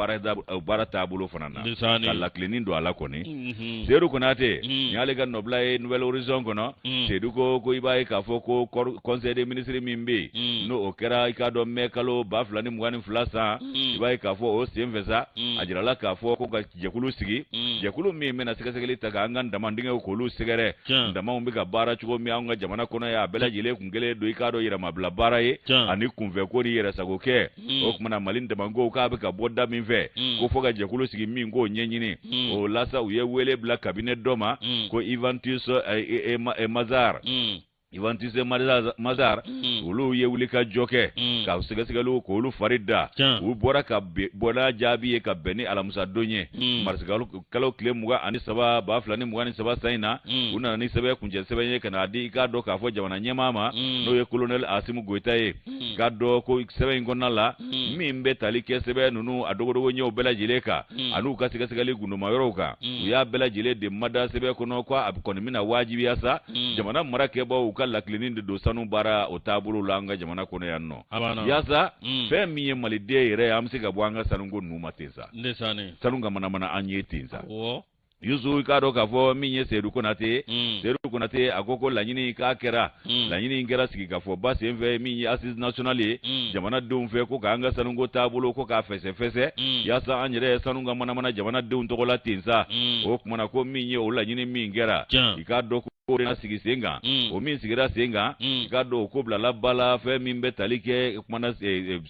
baara taabolo fana na ka lakilenni don a la kɔni mm-hmm. Seyidu Konate nin y'ale ka nɔbila ye Nouvel Horizon kɔnɔ Seyidu ko ko i b'a ye k'a fɔ ko conseil des ministres min bɛ yen mm. n'o o kɛra i k'a dɔn mɛ kalo 2022 san mm. i b'a ye k'a fɔ o senfɛ sa mm. a jirala k'a fɔ ko ka jɛkulu sigi jɛkulu min bɛna sɛgɛsɛgɛli ta k'an ka damandingɛw k'olu sɛgɛrɛ damaw bɛ ka baara cogo min anw ka jamana kɔnɔ yan a bɛɛ lajɛlen kun kɛlen don i k'a dɔn yɛrɛmabila baara ye ani kunfɛko ni yɛrɛsago kɛ o tuma na Mali damankow k'a bɛ ka bɔ da min fɛ ko fo ka jɛkulu sigi min k'o ɲɛɲini o la sa u ye wele bila cabinet dɔ ma ko Ivantus Mazar Ivantus Mazar olu ye wuli ka jɔ kɛ ka sɛgɛsɛgɛliw k'olu fari da u bɔra ka bɔ n'a jaabi ye ka bɛn ni alamisa don ye marisikalo kalo tile 23 2023 san in na u nana ni sɛbɛn kuncɛ sɛbɛn ye ka n'a di i k'a dɔn k'a fɔ jamana ɲɛmaa ma n'o ye kolonɛli Asimu Goyita ye k'a dɔn ko sɛbɛn in kɔnɔna la min bɛ tali kɛ sɛbɛn ninnu a dogodogo ɲɛw bɛɛ lajɛlen kan an'u ka sɛgɛsɛgɛli gundoma yɔrɔw kan u y'a bɛɛ lajɛlen de mada sɛbɛn kɔnɔ ko a kɔni bɛna wajibiya sa jamana marakɛbaaw ka lakilenni de don sanu baara o taabolo la an ka jamana kɔnɔ yan nɔ yaasa fɛn min ye maliden yɛrɛ ye an bɛ se ka bɔ an ka sanuko ninnu ma ten sa sanu ka manamana an ye ten sa. Yusu i k'a dɔn k'a fɔ min ye Seyidu Konate ye Seyidu Konate a ko ko laɲini k'a kɛra laɲini kɛra sigikafɔba senfɛ min ye assise nationale ye jamanadenw fɛ ko k'an ka sanuko taabolo ko k'a fɛsɛfɛsɛ yaasa an yɛrɛ sanu ka manamana jamanadenw tɔgɔ la ten sa o tuma na ko min ye o laɲini min kɛra i k'a dɔn ko na sigi sen kan o min sigira sen kan i k'a dɔn o ko bilala ba la fɛn min bɛ tali kɛ kumana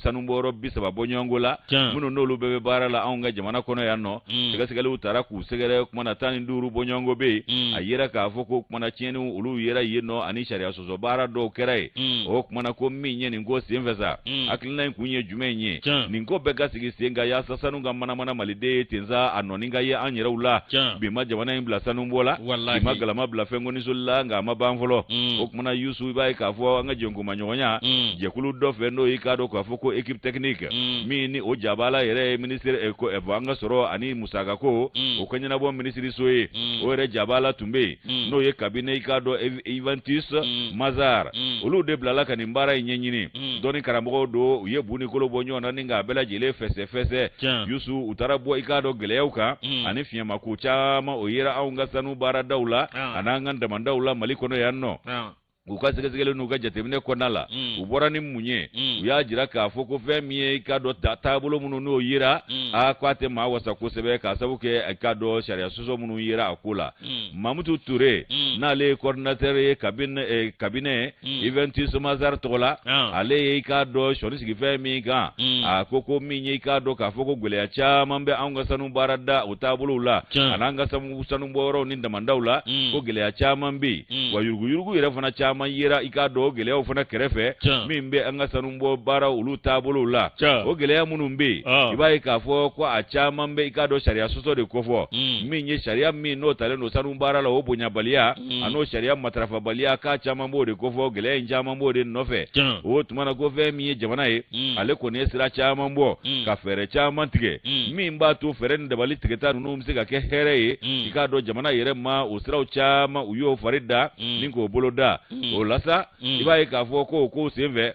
sanubɔyɔrɔ 30 bɔɲɔgɔnko la minnu n'olu bɛɛ bɛ baara la anw ka jamana kɔnɔ yan nɔ sɛgɛsɛgɛliw taara k'u sɛgɛrɛ kumana 15 bɔɲɔgɔnko bɛ yen a yera k'a fɔ ko kumana tiɲɛniw olu yera yen nɔ ani sariya sɔsɔ baara dɔw kɛra yen o kumana ko min ye nin ko senfɛ sa hakilina in kun ye jumɛn ye nin ko bɛɛ ka sigi sen kan yaasa sanu ka manamana maliden ye ten sa a nɔni ka ye an yɛrɛw la bi ma jamana in bila sanubɔ la bi ma galama bila fɛnkɔnisoli la nka a ma ban fɔlɔ o kumana Yusu i b'a ye k'a fɔ an ka jɛnkomaɲɔgɔnya jɛkulu dɔ fɛ n'o y'i k'a dɔn k'a fɔ ko équipe technique min ni o jabala yɛrɛ ye ministre an ka sɔrɔ ani musakako o ka ɲɛnabɔ minisiriso ye o yɛrɛ jabala tun bɛ yen n'o ye cabinet i k'a dɔn Juventus Mazar olu de bilala ka nin baara in ɲɛɲini dɔnni karamɔgɔw don u ye bu ni kolo bɔ ɲɔgɔn na ni k'a bɛɛ lajɛlen fɛsɛfɛsɛ Yusu u taara bɔ i k'a dɔn gɛlɛyaw kan ani fiɲɛmako caman o yera anw ka sanu baaradaw la an'an ka damandaw la Mali kɔnɔ yan nɔ u ka sɛgɛsɛgɛli n'u ka jateminɛ kɔnɔna la u bɔra ni mun ye u y'a jira k'a fɔ ko fɛn min ye i k'a dɔn taabolo minnu n'o yera a ko a tɛ maa wasa kosɛbɛ k'a sabu kɛ i k'a dɔn sariya sɔsɔ minnu yera a ko la Mamutu Ture n'ale ye coordinateur ye cabinet Juventus Mazar tɔgɔ la ale ye i k'a dɔn sɔni sigi fɛn min kan a ko ko min ye i k'a dɔn k'a fɔ ko gɛlɛya caman bɛ anw ka sanu baarada o taabolow la an'an ka sanubɔyɔrɔw ni damandaw la ko gɛlɛya caman bɛ yen wa yuruguyurugu yɛrɛ fana caman yera i k'a dɔn o gɛlɛyaw fana kɛrɛfɛ min bɛ an ka sanubɔ baara olu taabolow la o gɛlɛya minnu bɛ yen i b'a ye k'a fɔ ko a caman bɛ i k'a dɔn sariya sɔsɔ de kofɔ min ye sariya min n'o talen don sanu baara la o bonyabaliya an'o sariya matarafabaliya k'a caman b'o de kofɔ gɛlɛya in caman b'o de nɔfɛ o tuma na ko fɛn min ye jamana ye ale kɔni ye sira caman bɔ ka fɛɛrɛ caman tigɛ min b'a to fɛɛrɛ ni dabali tigɛta ninnu bɛ se ka kɛ hɛrɛ ye i k'a dɔn jamana yɛrɛ ma o siraw caman u y'o fari da ni k'o bolo da o la sa i b'a ye k'a fɔ ko o kow senfɛ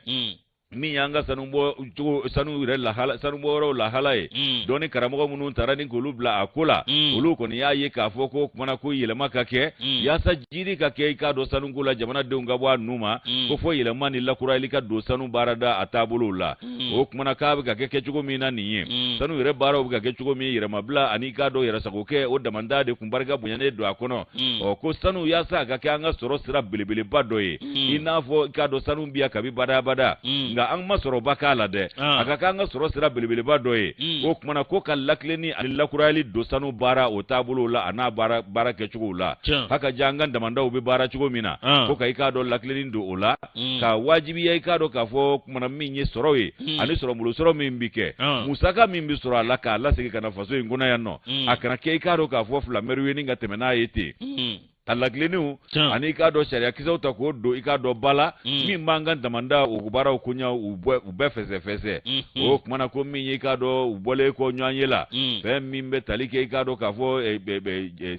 min y'an ka sanubɔ cogo sanu yɛrɛ lahala sanubɔyɔrɔw lahala ye dɔnni karamɔgɔ minnu taara ni k'olu bila a ko la olu kɔni y'a ye k'a fɔ ko kumana ko yɛlɛma ka kɛ yaasa jiri ka kɛ i k'a dɔn sanuko la jamanadenw ka bɔ a nu ma ko fɔ yɛlɛma ni lakurayali ka don sanu baarada a taabolow la o kumana k'a bɛ ka kɛ kɛcogo min na nin ye sanu yɛrɛ baaraw bɛ ka kɛ cogo min yɛrɛmabila ani i k'a dɔn yɛrɛsagokɛ o damanda de kun barika bonyanen don a kɔnɔ ɔ ko sanu yaasa a ka kɛ an ka sɔrɔ sira belebeleba dɔ ye i n'a fɔ i k'a dɔn sanu bi yan kabi badabada nka an ma sɔrɔba k'a la dɛ a ka kɛ an ka sɔrɔ sira belebeleba dɔ ye o kumana ko ka lakilenni ani lakurayali don sanu baara o taabolow la a n'a baara baara kɛcogow la haka ja an ka damandaw bɛ baara cogo min na ko ka i k'a dɔn lakilenni don o la ka wajibiya i k'a dɔn k'a fɔ kumana min ye sɔrɔ ye ani sɔrɔbolo sɔrɔ min bɛ kɛ musaka min bɛ sɔrɔ a la k'a lasegin ka na faso in kɔnɔ yan nɔ a kana kɛ i k'a dɔn k'a fɔ filamɛriw ye ni ka tɛmɛ n'a ye ten ka lakilenniw ani i k'a dɔn sariyakisɛw ta k'o don i k'a dɔn ba la min b'an ka damanda o baaraw koɲa u bɛɛ fɛsɛfɛsɛ o kumana ko min ye i k'a dɔn u bɔlen kɔ ɲɔgɔn ye la fɛn min bɛ tali kɛ i k'a dɔn k'a fɔ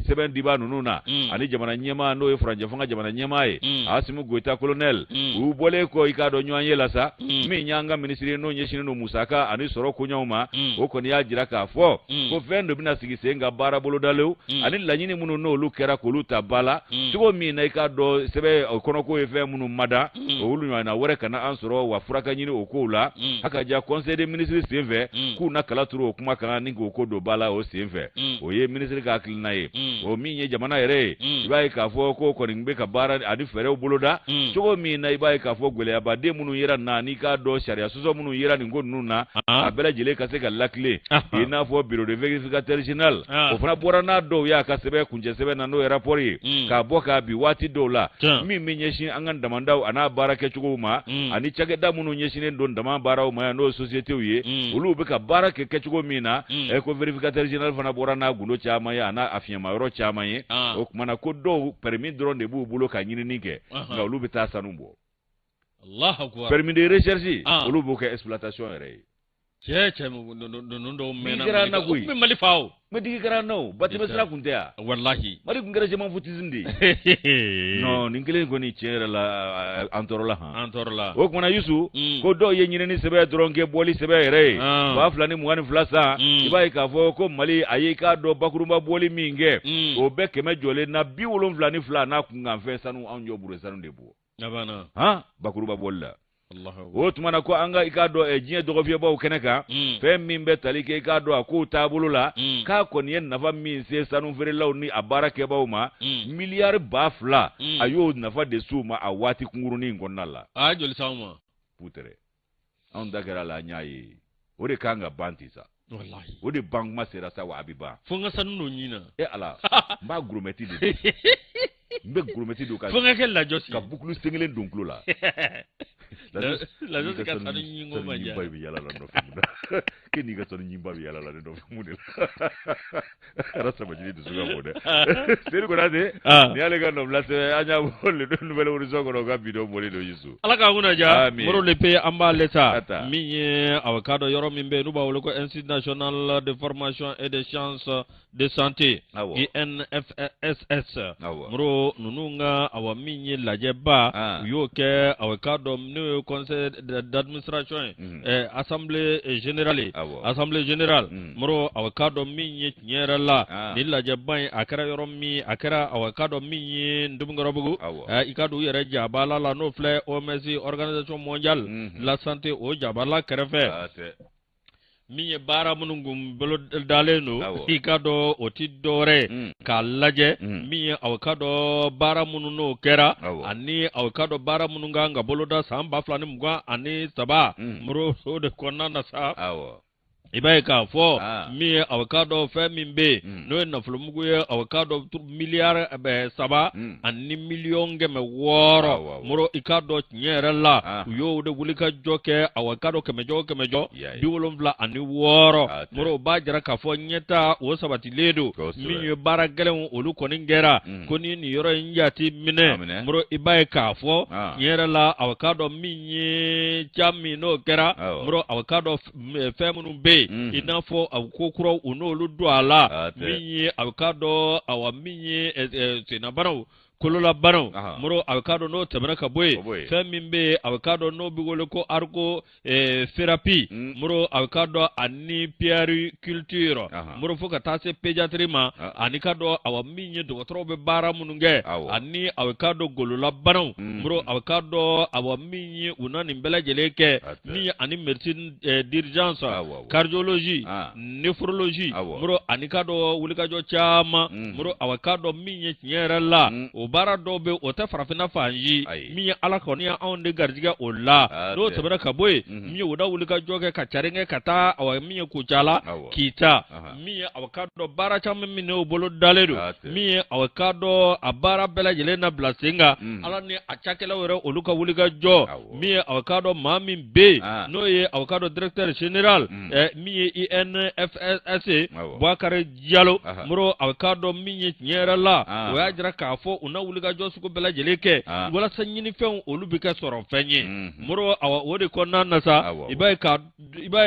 sɛbɛn dibaa ninnu na ani jamana ɲɛmaa n'o ye furancɛ fanga jamana ɲɛmaa ye Asimi Goyita kolonɛli u bɔlen kɔ i k'a dɔn ɲɔgɔn ye la sa min y'an ka minisiri n'o ɲɛsinnen don musaka ani sɔrɔ koɲaw ma o kɔni y'a jira k'a fɔ ko fɛn dɔ bɛna sigi sen kan baara bolodalenw ani laɲini minnu n'olu kɛra k'olu ta ba la cogo min na i k'a dɔn sɛbɛn kɔnɔko ye fɛn minnu mada olu ɲɔgɔnna wɛrɛ kana an sɔrɔ wa fura ka ɲini o kow la haka ja conseil des ministres senfɛ k'u na kala turu o kuma kan ni k'o ko don ba la o senfɛ o ye minisiri ka hakilina ye o min ye jamana yɛrɛ ye i b'a ye k'a fɔ ko kɔni bɛ ka baara ani fɛɛrɛw boloda cogo min na i b'a ye k'a fɔ gɛlɛyabaden minnu yera na n'i k'a dɔn sariya sɔsɔ minnu yera nin ko ninnu na a bɛɛ lajɛlen ka se ka lakilen i n'a fɔ bureau de vérificateur général o fana bɔra n'a dɔw y'a ka sɛbɛn kuncɛ sɛbɛn na n'o ye rapport ye k'a bɔ k'a bin waati dɔw la min bɛ ɲɛsin an ka damandaw an'a baara kɛcogow ma ani cakɛda minnu ɲɛsinnen don dama baaraw ma yan n'o ye sociétéw ye olu bɛ ka baara kɛ kɛcogo min na ko vérificateur général fana bɔra n'a gundo caman ye an'a fiɲɛma yɔrɔ caman ye o tuma na ko dɔw permis dɔrɔn de b'u bolo ka ɲinini kɛ nka olu bɛ taa sanu bɔ. Allahu akbar. Permis de recherche olu b'o kɛ exploitation yɛrɛ ye. Cɛ cɛ, ninnu dɔw mɛnna. Kɛra an na koyi. U bɛ Mali fa o. Mais digi kɛra an na o, batɛmɛ sira kun tɛ yan. Walahi. Mali kun kɛra je-m'en-foutisme de ye. Non, nin kelen kɔni, tiɲɛ yɛrɛ la, an tɔɔrɔla han. An tɔɔrɔla. O kumana Yusu, ko dɔw ye ɲinini sɛbɛn dɔrɔn kɛ bɔli sɛbɛn yɛrɛ ye. 2022 san, i b'a ye k'a fɔ ko Mali a ye k'a dɔn bakurunba bɔli min kɛ, o bɛ kɛmɛ jɔlen na 72 n'a kunkanfɛn sanu, anw jɔ buru sanu de bɔ. A banna. Han, bakuruba bɔli la. O tuma na ko an ka i k'a dɔn diɲɛ dɔgɔfiyɛbaw kɛnɛ kan, fɛn min bɛ tali kɛ i k'a dɔn a kow taabolo la, k'a kɔni ye nafa min se sanufeerelaw ni a baarakɛbaw ma, miliyari 2000, a y'o nafa de s'u ma a waati kunkurunin in kɔnɔna la. A ye joli s'anw ma? Putere, anw da kɛra a la, an y'a ye, o de kan ka ban ten sa. Walahi. O de ban kuma sera sa, wa a bɛ ban. Fo n ka sanu don ɲin na. E Ala, n b'a gourmette de don, n bɛ gourmette don ka Fo n ka kɛ lajɔsi. Ka boucle sen kelen don tulo la. Lajɔsi ka sanu ɲin ko ma diya. Ba bɛ yala la nɔfɛ mun na? K'e n'i ka sanu ɲinba bɛ yala la ne nɔfɛ mun de la? Ala sabajili dusu ka bon dɛ. Seydou Konate, nin y'ale ka nɔbila sɛbɛn, an y'a bɔ Le Nouvel Horizon kɔnɔ, u ka bi don bɔlen don Yusu. Ala k'an kunna diya. Amin. Moro Lepe, an b'ale ta. A ta. Min ye a k'a dɔn yɔrɔ min bɛ yen n'u b'a wele ko Institut national de formation et des sciences de santé, INFSS. Moro, ninnu ka awa min ye lajɛba, u y'o kɛ awa k'a dɔn n'o ye conseil d'administration ye, assemblée générale ye, assemblée générale. Moro, awa k'a dɔn min ye tiɲɛ yɛrɛ la, nin lajɛba in a kɛra yɔrɔ min, a kɛra awa k'a dɔn min ye Ntominkɔrɔbugu, i k'a dɔn u yɛrɛ jabala la, n'o filɛ OMS, Organisation mondiale la santé, o jabala kɛrɛfɛ. Ah, tɛ. Min ye baara minnu kun bolo dalen don, i k'a dɔn o ti dɔwɛrɛ ye k'a lajɛ min ye aw k'a dɔn baara minnu n'o kɛra, ani aw k'a dɔn baara minnu kan ka boloda san 2023. Moro, o de kɔnɔna na sa, i b'a ye k'a fɔ min ye aw k'a dɔn fɛn min bɛ yen, n'o ye nafolomugu ye, aw k'a dɔn miliyari 3 ani miliyɔn 600. Moro, i k'a dɔn tiɲɛ yɛrɛ la, u y'o de wuli ka jɔ kɛ, aw k'a dɔn kɛmɛ jɔ o kɛmɛ jɔ 76. Moro, o b'a jira k'a fɔ ɲɛta o sabatilen don. Min ye baara gɛlɛnw olu kɔni kɛra, ko ni nin yɔrɔ in jate minɛ, Moro, i b'a ye k'a fɔ tiɲɛ yɛrɛ la, aw k'a dɔn min ye ca min n'o kɛra, Moro, aw k'a dɔn fɛn minnu bɛ yen, i n'a fɔ a ko kuraw, u n'olu don a la, min ye a k'a dɔn awa min ye sennabanaw, kololabanaw. Moro, a k'a dɔn n'o tɛmɛna ka bɔ yen, fɛn min bɛ yen, a k'a dɔn n'o bɛ wele ko ergothérapie, Moro, a k'a dɔn ani puériculture, Moro, fo ka taa se pédiatrie ma, ani k'a dɔn awa min ye dɔgɔtɔrɔw bɛ baara minnu kɛ, ani a k'a dɔn gololabanaw. Moro, a k'a dɔn awa min ye u na nin bɛɛ lajɛlen kɛ, min ye ani médecine d'urgence, cardiologie, néphrologie, Moro, ani k'a dɔn wulikajɔ caman. Moro, awa k'a dɔn min ye tiɲɛ yɛrɛ la, o baara dɔw bɛ, o tɛ farafinna fan si. Min ye Ala kɔni ye anw de garijɛgɛ o la. N'o tɛmɛna ka bɔ yen, min ye u da wulikajɔ kɛ ka cari kɛ ka taa awa min ye Kucala, Kita, min ye awa k'a dɔn baara caman min n'o bolo dalen don, min ye awa k'a dɔn a baara bɛɛ lajɛlen na bila sen kan, Ala ni a cakɛlaw yɛrɛ olu ka wulikajɔ. Min ye awa k'a dɔn maa min bɛ yen, n'o ye awa k'a dɔn directeur général, min ye INFSS, Bubakari Jalo, Moro, awa k'a dɔn min ye tiɲɛ yɛrɛ la, o y'a jira k'a fɔ u na wulikajɔ sugu bɛɛ lajɛlen kɛ walasa ɲinifɛnw olu bɛ kɛ sɔrɔfɛn ye. Moro, awa o de kɔnɔna na sa, i b'a ye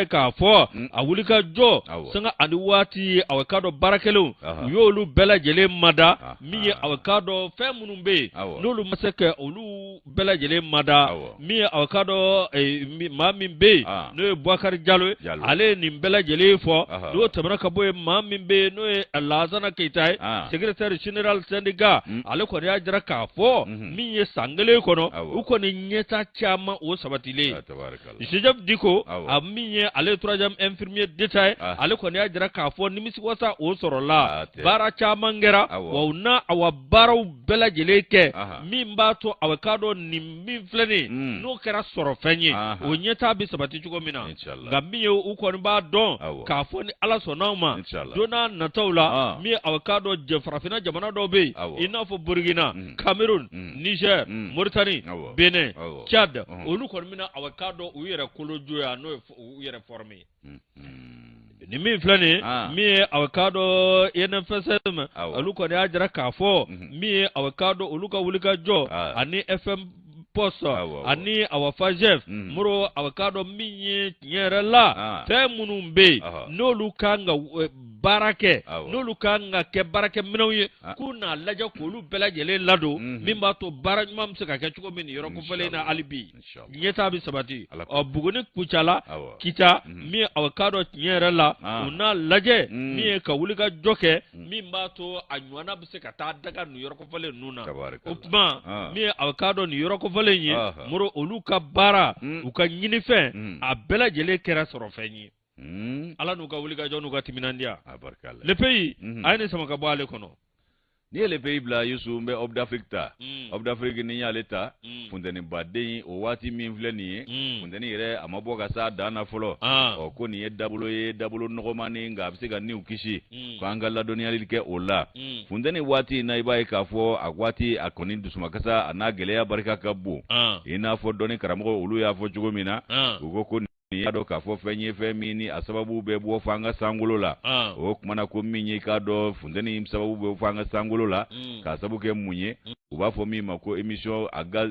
k'a fɔ a wulikajɔ sanga ani waati, awa k'a dɔn baara kɛlenw u y'olu bɛɛ lajɛlen mada. Min ye awa k'a dɔn fɛn minnu bɛ yen n'olu ma se ka olu bɛɛ lajɛlen mada, min ye awa k'a dɔn maa min bɛ yen, n'o ye Bubakari Jalo ye, ale ye nin bɛɛ lajɛlen fɔ. N'o tɛmɛna ka bɔ yen, maa min bɛ yen n'o ye Lasana Keyita ye, secrétaire général syndicat, ale kɔni y'a jira k'a fɔ min ye san kelen kɔnɔ, u kɔni ɲɛta caman o sabatilen. Joseph Diko, a min ye ale ye troisième infirmier d'État ye, ale kɔni y'a jira k'a fɔ nimisiwasa o sɔrɔla, baara caman kɛra, wa u na awa baaraw bɛɛ lajɛlen kɛ min b'a to awa k'a dɔn nin min filɛ nin ye, n'o kɛra sɔrɔfɛn ye, o ɲɛtaa bɛ sabati cogo min na. Nka min ye u kɔni b'a dɔn k'a fɔ ni Ala sɔnna ma, don n'a nataw la, min ye awa k'a dɔn jɛ farafinna jamana dɔw bɛ yen, i n'a fɔ Burkina, Cameroun, Niger, Mauritanie, Benin, Tchad, olu kɔni bɛna awa k'a dɔn u yɛrɛ kolojoya, n'o ye u yɛrɛ former. Nin min filɛ nin ye, min ye awa k'a dɔn INFSM, olu kɔni y'a jira k'a fɔ min ye awa k'a dɔn olu ka wulikajɔ ani FMP Poste ani awa FAGEF Moro awa k'a dɔn min ye tiɲɛ yɛrɛ la fɛn minnu bɛ yen n'olu kan ka baara kɛ n'olu kan ka kɛ baarakɛminɛnw ye k'u n'a lajɛ k'olu bɛɛ lajɛlen ladon min b'a to baara ɲuman bɛ se ka kɛ cogo min nin yɔrɔ kofɔlen na hali bi ɲɛtaa bɛ sabati ɔ Buguni Kucala Kita min awa k'a dɔn tiɲɛ yɛrɛ la u n'a lajɛ min ye ka wuli ka jɔ kɛ min b'a to a ɲɔgɔnna bɛ se ka taa daga nin yɔrɔ kofɔlen ninnu na o tuma min ye awa k'a dɔn nin yɔrɔ kofɔlen ye Moro olu ka baara u ka ɲinifɛn a bɛɛ lajɛlen kɛra sɔrɔfɛn ye Ala n'u ka wulikajɔ n'u ka timinandiya Le Pays a ye nin sama ka bɔ ale kɔnɔ. N'i ye Le Pays bila Yusu n bɛ Homme d'Afrique ta Homme d'Afrique ni y'ale ta funtenibaden o waati min filɛ nin ye funteni yɛrɛ a ma bɔ ka s'a dan na fɔlɔ ɔ ko nin ye dabolo ye dabolo nɔgɔmani nka a bɛ se ka niw kisi ko an ka ladɔnniyali kɛ o la funteni waati in na i b'a ye k'a fɔ a waati a kɔni dusumakasa a n'a gɛlɛya barika ka bon i n'a fɔ dɔnni karamɔgɔ olu y'a fɔ cogo min na u ko ko Nin y'a dɔn k'a fɔ fɛn ye fɛn min ni a sababu bɛ bɔ fo an ka sankolo la o tuma na ko min ye i k'a dɔn funteni sababu bɛ fo an ka sankolo la k'a sabu kɛ mun ye u b'a fɔ min ma ko émission à gaz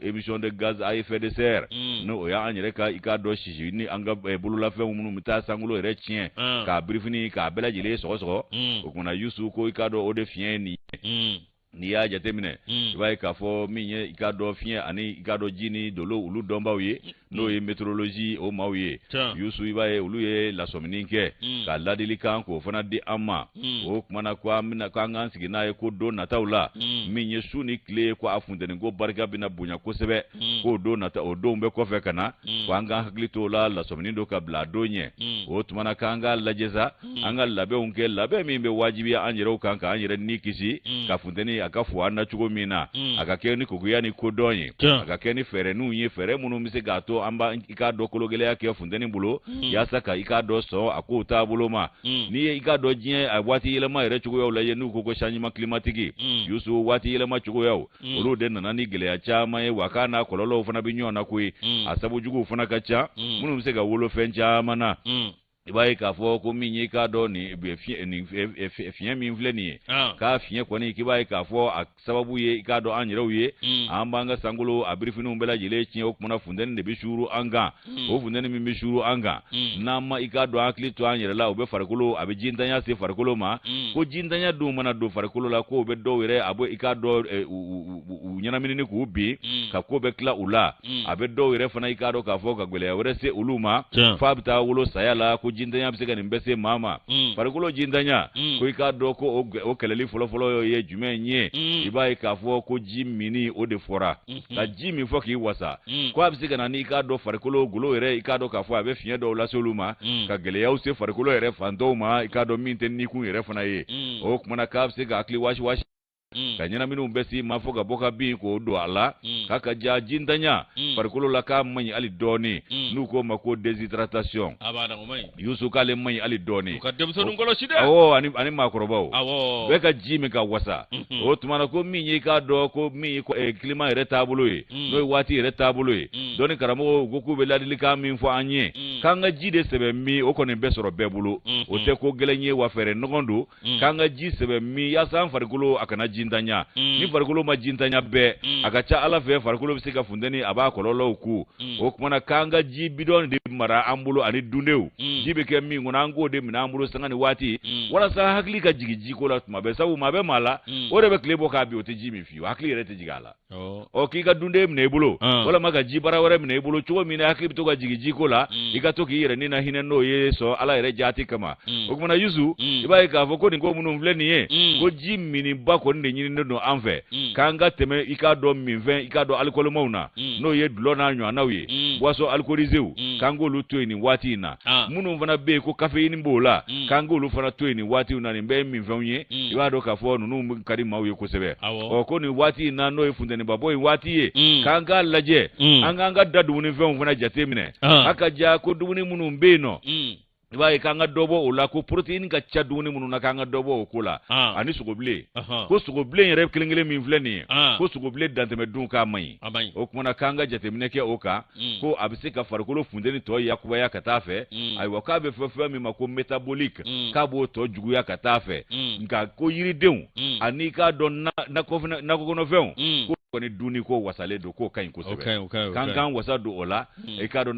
émission de gaz à effet de serre n'o o y'an yɛrɛ ka i k'a dɔn sisi ni an ka bololafɛnw minnu bɛ taa sankolo yɛrɛ tiɲɛ k'a birifini k'a bɛɛ lajɛlen sɔgɔsɔgɔ o tuma na Yusu ko i k'a dɔn o de fiɲɛ ye nin ye N'i y'a jateminɛ i b'a ye k'a fɔ min ye i k'a dɔn fiɲɛ ani i k'a dɔn ji ni dolo olu dɔnbaw ye n'o ye météorologie o maaw ye Yusu i b'a ye olu ye lasɔmini kɛ ka ladilikan k'o fana di an ma o tuma na ko an bɛna k'an k'an sigi n'a ye ko don nataw la min ye su ni tile ye ko a funteni ko barika bɛna bonya kosɛbɛ k'o don nata o donw bɛ kɔfɛ ka na ko an k'an hakili t'o la lasɔmini don ka bila a don ɲɛ o tuma na k'an k'a lajɛ sa an ka labɛnw kɛ labɛn min bɛ wajibiya an yɛrɛw kan k'an yɛrɛ ni kisi ka funteni a ka fo an na cogo min na a ka kɛ ni kogoya ni kodɔn ye a ka kɛ ni fɛɛrɛninw ye fɛɛrɛ minnu bɛ se k'a to an b'a i k'a dɔn kologɛlɛya kɛ funteni bolo yaasa ka i k'a dɔn sɔn a kow taabolo ma n'i ye i k'a dɔn diɲɛ a waati yɛlɛma yɛrɛ cogoyaw lajɛ n'u ko ko changement climatique Yusu waati yɛlɛma cogoyaw olu de nana ni gɛlɛya caman ye wa k'a n'a kɔlɔlɔw fana bɛ ɲɔgɔn na koyi a sabu juguw fana ka ca minnu bɛ se ka wolo fɛn caman na i b'a ye k'a fɔ ko min ye i k'a dɔn nin fiɲɛ min filɛ nin ye k'a fiɲɛ kɔni k'i b'a ye k'a fɔ a sababu ye i k'a dɔn an yɛrɛw ye an b'an ka sankolo a birifiniw bɛɛ lajɛlen tiɲɛ o tuma na funteni de bɛ suuru an kan o funteni min bɛ suuru an kan n'an ma i k'a dɔn hakili to an yɛrɛ la o bɛ farikolo a bɛ jintanya se farikolo ma ko jintanya dun mana don farikolo la k'o bɛ dɔw yɛrɛ a bɛ i k'a dɔn u ɲɛnaminini k'u bin ka ko bɛɛ tila u la a bɛ dɔw yɛrɛ fana i k'a dɔn k'a fɔ ka gɛlɛya wɛrɛ se olu ma f'a bɛ taa wolo saya la ko jintanya bɛ se ka nin bɛɛ se maa ma farikolo jintanya ko i k'a dɔn ko o kɛlɛli fɔlɔfɔlɔ ye jumɛn ye i b'a ye k'a fɔ ko ji minni o de fɔra ka ji min fɔ k'i wasa ko a bɛ se ka na ni i k'a dɔn farikolo golo yɛrɛ i k'a dɔn k'a fɔ a bɛ fiɲɛ dɔw lase olu ma ka gɛlɛyaw se farikolo yɛrɛ fan dɔw ma i k'a dɔn min tɛ nikun yɛrɛ fana ye o tuma na k'a bɛ se ka hakili wasi wasi ka ɲɛnaminiw bɛɛ s'i ma fo ka bɔ ka bin k'o don a la k'a ka ja jintanya farikolo la k'a man ɲi hali dɔɔni n'u k'o ma ko déshydratation Yusu k'ale man ɲi hali dɔɔni ka denmisɛnninw kɔlɔsi dɛ awɔ ani maakɔrɔbaw bɛɛ ka ji min ka wasa o tuma na ko min ye i k'a dɔn ko min ye eh, climat yɛrɛ taabolo ye n'o ye waati yɛrɛ taabolo ye dɔnni karamɔgɔw ko k'u bɛ ladilikan min fɔ an ye k'an ka ji de sɛbɛ min o kɔni bɛ sɔrɔ bɛɛ bolo o tɛ ko gɛlɛn ye wa fɛɛrɛ nɔgɔn don Mm. K'an ka ji sɛbɛ min yaasa an farikolo a kana jintanya mm. Ni farikolo ma jintanya bɛɛ a ka ca Ala fɛ farikolo bɛ se ka funteni a b'a kɔlɔlɔw ku o tuma na k'an ka ji bidɔn de mara an bolo ani dundew ji bɛ kɛ min kɔnɔ an k'o de minɛ an bolo sanga ni waati walasa hakili ka jigin jiko la tuma bɛɛ sabu maa bɛ maa la o de bɛ tile bɔ k'a bin o tɛ ji min fiyewu hakili yɛrɛ tɛ jigin a la ɔ k'i ka dunden minɛ i bolo walima ka ji bara wɛrɛ minɛ i bolo cogo min na hakili bɛ to ka jigin jiko la i ka to k'i yɛrɛ ni na hinɛ n'o ye sɔn ala yɛrɛ jaati kama o tuma na yusu i b'a ye k'a fɔ ko nin ko minnu filɛ nin ye ko ji minniba kɔni de ɲininen don an fɛ k'an ka tɛmɛ i k'a dɔn minfɛn i k'a dɔn alikɔlimaw na n'o ye dulɔ n'a ɲɔgɔnnaw ye boisson alcoolisées k'an k'olu to yen nin waati in na minnu fana bɛ yen ko kafeyini b'o la k'an k'olu fana to yen nin waati in na nin bɛɛ ye minfɛnw ye i b'a dɔn k'a fɔ ninnu ka di maaw ye kosɛbɛ ɔ ko nin waati in na n'o ye funtɛnibabɔ in waati ye k'an k'a lajɛ an k'an ka da dumunifɛnw fana jate minɛ a ka ja ko dumuni minnu bɛ yen nɔ i b'a ye k'an ka dɔ bɔ o la ko protéine ka ca dumuni minnu na k'an ka dɔ bɔ o ko la ani sogobilen ko sogobilen yɛrɛ kelen kelen min filɛ nin ye ko sogobilen dantɛmɛ dun k'a man ɲi o tuma na k'an ka jateminɛ kɛ o kan ko a bɛ se ka farikolo funteni tɔ yakubaya ka taa fɛ ayiwa k'a bɛ fɔ fɛn min ma ko métabolique k'a b'o tɔ juguya ka taa fɛ nka ko yiridenw ani k'a dɔn nakɔ kɔnɔfɛnw ko kɔni dunni ko wasalen don, k'o ka ɲi kosɛbɛ, k'an k'an wasa don o la. I k'a dɔn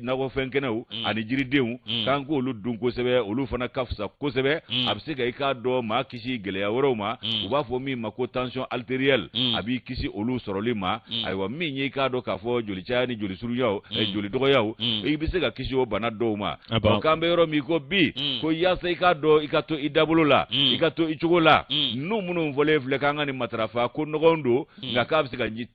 nakɔfɛn kɛnɛw ani jiridenw, k'an k'olu dun kosɛbɛ, olu fana ka fisa kosɛbɛ. A bɛ se ka i k'a dɔn maa kisi gɛlɛya wɛrɛw ma, u b'a fɔ min ma ko tension artérielle, a b'i kisi olu sɔrɔli ma. Ayiwa, min ye i k'a dɔn k'a fɔ joli caya ni joli surunyaw, joli dɔgɔyaw, i bɛ se ka kisi o bana dɔw ma. K'an bɛ yɔrɔ min ko bi, ko yaasa i k'a dɔn i ka to i dabolo la, i ka to i cogo la, ninnu minnu fɔlen filɛ k'an ka nin matarafa ko nɔgɔn don, nka k'a bɛ se ka ji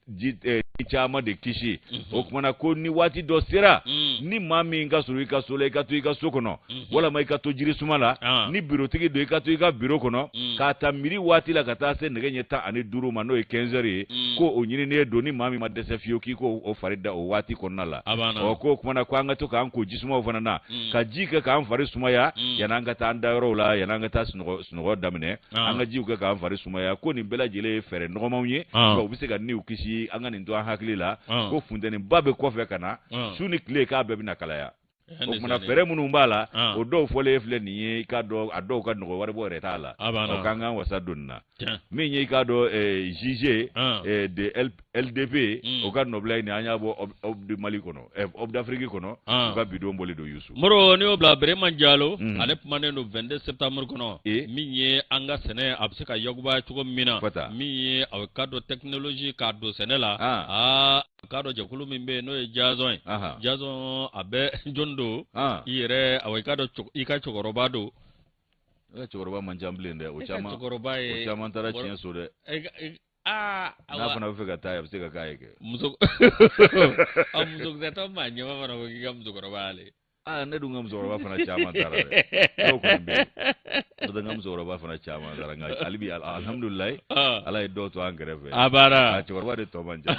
caman de kisi. O tuma na ko ni waati dɔ sera, ni maa min ka surun i ka so la, i ka to i ka so kɔnɔ, walama i ka to jiri suma la. Ni birotigi don, i ka to i ka biro kɔnɔ k'a ta midi waati la ka taa se nɛgɛ ɲɛ 15 ma, n'o ye 15 heures ye, ko o ɲininen don. Ni maa min ma dɛsɛ fiyewu, k'i k'o o fari da o waati kɔnɔna la. Ɔ, k'o tuma na ko an ka to k'an ko jisumaw fana na, ka ji kɛ k'an fari sumaya yan'an ka taa an dayɔrɔw la, yan'an ka taa sunɔgɔ daminɛ, an ka jiw kɛ k'an fari sumaya. Ko nin bɛɛ lajɛlen ye fɛɛrɛ nɔgɔmanw ye, nka u bɛ se ka niw kisi. An ka nin to an hakili la ko funteniba bɛ kɔfɛ ka na, su ni tile k'a bɛɛ bɛna kalaya. O tuma na fɛɛrɛ minnu b'a la, o dɔw fɔlen filɛ nin ye. I k'a dɔn a dɔw ka nɔgɔ, waribɔ yɛrɛ t'a la. Ɔ, k'an k'an wasa don nin na. Min ye i k'a dɔn JG de LDP, o ka nɔbila ye nin, an y'a bɔ Aube du Mali kɔnɔ, Aube d'Afrique kɔnɔ, u ka bidon bɔlen don, Yusu. Moro, n'i y'o bila, Berema Jalo, ale kumanen don 22 septembre kɔnɔ, min ye an ka sɛnɛ a bɛ se ka yakubaya cogo min na, min ye a k'a dɔn technologie k'a don sɛnɛ la. Aa, k'a dɔn jɛkulu min bɛ yen n'o ye Jazɔn ye, Jazɔn a bɛ jɔn don i yɛrɛ, awa i k'a dɔn i ka cɛkɔrɔba don. Ne ka cɛkɔrɔba man ca bilen dɛ, o caman, o caman taara tiɲɛ so dɛ. Aa, n'a fana bɛ fɛ ka taa, a bɛ se ka k'a ye kɛ. Muso a musokisɛtɔ maa ɲɛma fana ko k'i ka musokɔrɔba y'ale. Aa, ne dun ka musokɔrɔba fana caman taara dɛ, n'o kɔni bɛ yen. N'o tɛ n ka musokɔrɔba fana caman taara, nka hali bi alihamudulilayi, Ala ye dɔw to an kɛrɛfɛ. A baara. A cɛkɔrɔba de tɔ man ca.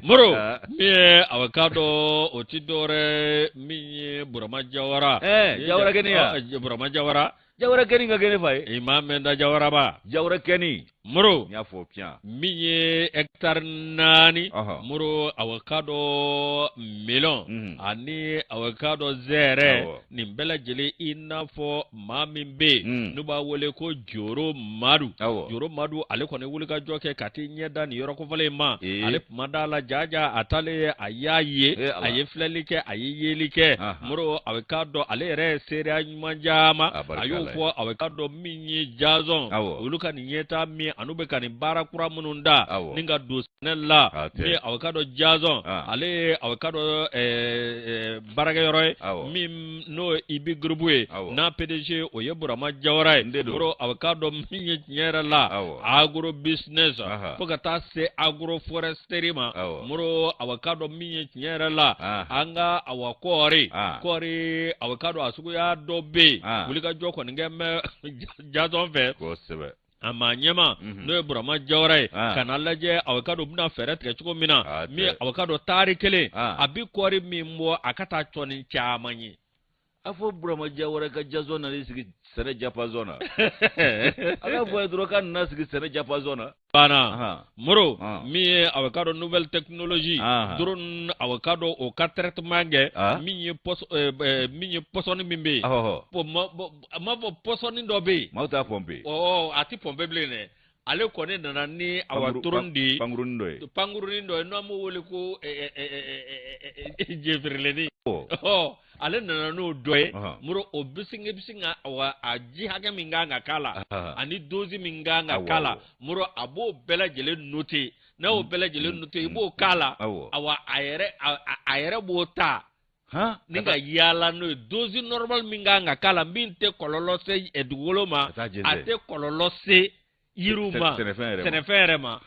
Moro, min ye a k'a dɔn o ti dɔwɛrɛ min ye Burama Jawara. Ɛɛ, Jawara kɛni ya. Burama Jawara. Jawara kɛni ka kɛ ne fa ye. I m'a mɛn da Jawaraba. Jawara kɛni. Moro. N y'a fɔ piyan. Min ye hɛkitari 4. Moro, awa k'a dɔn melɔn. Ani awa k'a dɔn zɛrɛ. Nin bɛɛ lajɛlen i n'a fɔ maa min bɛ yen. N'u b'a wele ko Joro Madu. Joro Madu, ale kɔni wulikajɔ kɛ ka t'i ɲɛ da nin yɔrɔ kofɔlen in ma. Ale kuma da la jaja, a taalen a y'a ye. A ye filɛli kɛ, a ye yeli kɛ. Moro, awa k'a dɔn ale yɛrɛ ye seereya ɲuman caman a y'o fɔ. A k'a dɔn min ye Jazɔn, olu ka nin ɲɛtaa min an'u bɛ ka nin baara kura minnu da ni ka don sɛnɛ la, min a k'a dɔn Jazɔn, ale ye a k'a dɔn baarakɛyɔrɔ ye min n'o ye Ibi Groupe ye, n'a PDG o ye Burama Jawara ye. Moro, a k'a dɔn min ye tiɲɛ yɛrɛ la agro business fo ka taa se agro foresterie ma. Moro, a k'a dɔn min ye tiɲɛ yɛrɛ la an ka awa kɔɔri, kɔɔri a k'a dɔn a suguya dɔ bɛ yen, wulikajɔ kɔni kɛ bɛ Jazɔn fɛ kosɛbɛ. A maa ɲɛma n'o ye Burama Jawara ye, ka n'a lajɛ a k'a dɔn u bɛna fɛɛrɛ tigɛ cogo min na, min a k'a dɔn taari kelen a bɛ kɔɔri min bɔ, a ka taa cɔni caman ye. A fɔ Burama Jawara ka Jazɔn nana sigi sɛnɛ japazɔn na. A b'a fɔ a ye dɔrɔn k'a nana sigi sɛnɛ japazɔn na. Banna. Moro, min ye a k'a dɔn nouvelle technologie drone, a k'a dɔn o ka traitement kɛ, min ye min ye pɔsɔni min bɛ yen, a m'a fɔ pɔsɔni dɔ bɛ yen. Maaw t'a pɔnpe. Ɔ, a tɛ pɔnpe bilen dɛ. Ale kɔni nana ni awa drone de ye. Pankurunin dɔ ye. Pankurunin dɔ ye n'an b'o wele ko jefirilenin. Ɔ, ale nana n'o dɔ ye. Moro, o bisinge bisinga awa a ji hakɛ min kan ka k'a la ani dose min kan ka k'a la, Moro, a b'o bɛɛ lajɛlen noter. N'a y'o bɛɛ lajɛlen noter, i b'o k'a la, awa a yɛrɛ b'o ta ni ka yaala n'o ye. Dose normal min kan ka k'a la, min tɛ kɔlɔlɔ se dugukolo ma, a tɛ kɔlɔlɔ se yiriw ma, sɛnɛfɛn yɛrɛ ma,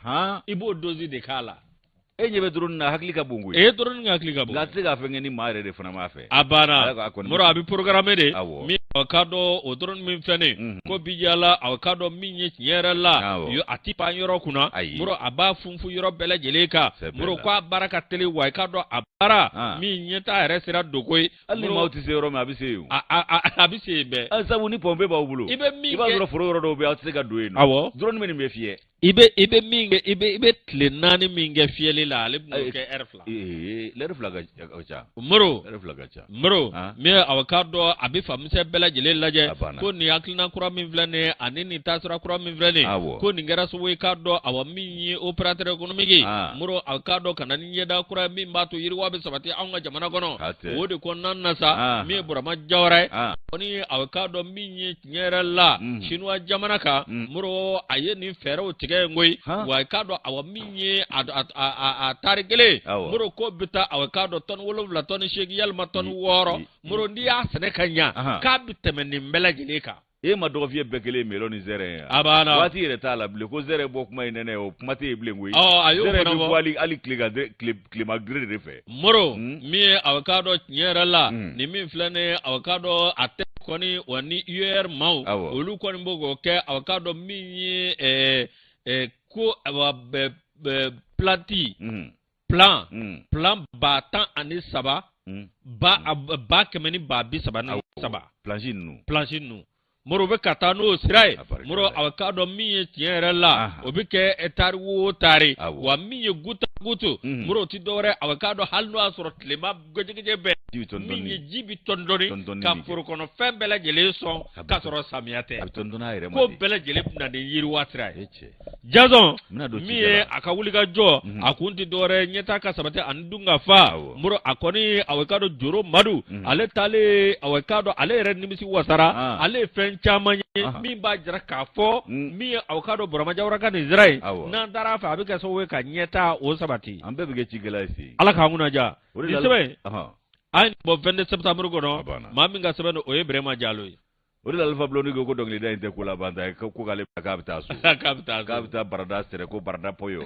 i b'o dose de k'a la. E ɲɛ bɛ drone na, hakili ka bon koyi. E, drone ka hakili ka bon. Nka a tɛ se k'a fɛn kɛ ni maa yɛrɛ de fana m'a fɛ. A banna. Moro, a bɛ programme de. Min a k'a dɔn o drone min fɛn nin ko bi yaala, a k'a dɔn min ye tiɲɛ yɛrɛ la, a ti pan yɔrɔ kunna. Moro, a b'a funfun yɔrɔ bɛɛ lajɛlen kan. Moro, ko a baara ka teli wa i k'a dɔn a baara min ɲɛtaa yɛrɛ sera doko ye. Hali ni maaw tɛ se yɔrɔ min, a bɛ se yen. A bɛ se yen bɛɛ. Sabu ni pɔnpe b'aw bolo, i bɛ min i b'a sɔrɔ foro yɔrɔ dɔw bɛ yen, aw tɛ se ka don yen nɔ. Drone bɛ nin bɛɛ fiyɛ. I bɛ min kɛ, i bɛ tile 4 min kɛ fiyɛli la, ale bɛn'o kɛ ɛri 2. Ee, lɛri 2 ka ca. Moro. Lɛri 2 ka ca. Moro, min ye a k'a dɔn a bɛ famisɛn bɛɛ bɛɛ lajɛlen lajɛ ko nin hakilina kura min filɛ nin ye ani nin taasira kura min filɛ nin ye ko nin kɛra sababu ye k'a dɔn awa min ye opérateur économique Moro a k'a dɔn ka na ni ɲɛda kura ye min b'a to yiriwa bɛ sabati anw ka jamana kɔnɔ o de kɔnɔna na sa min ye Burama Jawara ye kɔni a k'a dɔn min ye tiɲɛ yɛrɛ la Chinois jamana kan Moro a ye nin fɛɛrɛw tigɛ yen koyi wa i k'a dɔn awa min ye a tari kelen Moro k'o bɛ taa awa k'a dɔn tɔni 7 tɔni 8 yalima tɔni 6 Moro n'i y'a sɛnɛ ka ɲa k'a bɛ tɛmɛ nin bɛɛ lajɛlen kan. E ma dɔgɔfiyɛ bɛɛ kelen melon ni zɛrɛ ye a banna waati yɛrɛ t'a la bilen ko zɛrɛ bɔ kuma ye nɛnɛ o kuma tɛ yen bilen koyi a y'o fana bɔ hali hali tilema gere de fɛ Moro min ye aw k'a dɔn tiɲɛ yɛrɛ la nin min filɛ nin ye aw k'a dɔn a tɛ kɔni wa ni UER maaw olu kɔni b'o k'o kɛ aw k'a dɔn min ye ko awa plante plan plan 13 133 planche ninnu planche ninnu Moro bɛ ka taa n'o sira ye Moro a k'a dɔn min ye tiɲɛ yɛrɛ la o bɛ kɛ tari o tari wa min ye goutte à goutte Moro o tɛ dɔwɛrɛ a k'a dɔn hali n'o y'a sɔrɔ tilema gɛjɛgɛjɛ bɛ min ye ji bɛ tɔndɔni ka foro kɔnɔ fɛn bɛɛ lajɛlen sɔn k'a sɔrɔ samiya tɛ ko bɛɛ lajɛlen bɛ na ni yiriwa sira ye Jason min ye a ka wulikajɔ mhm. a kun tɛ dɔwɛrɛ ɲɛtaa ka sabati ani dunkafa Moro a kɔni aw k'a dɔn Joro Madu mhm. ale taalen aw k'a dɔn ale yɛrɛ nimisi wasara ah. ale ye fɛn caman ye ah. min b'a jira k'a fɔ mm. min ye aw k'a dɔn Burama Jawara ka nin sira ye n'an taara a fɛ a bɛ kɛ sababu ye ka ɲɛtaa o sabati an bɛɛ bɛ kɛ cikɛla ye sen ala k'an kunna diya nin sɛbɛn an ye nin bɔ 22 septembre kɔnɔ maa min ka sɛbɛn don o ye Birema Jalo ye O de la Alpha Blondy ko ko dɔnkilida in tɛ ko labanta ye ko k'ale k'a bɛ taa so k'a bɛ taa k'a bɛ taa barada sɛrɛ ko barada pɔyɔ.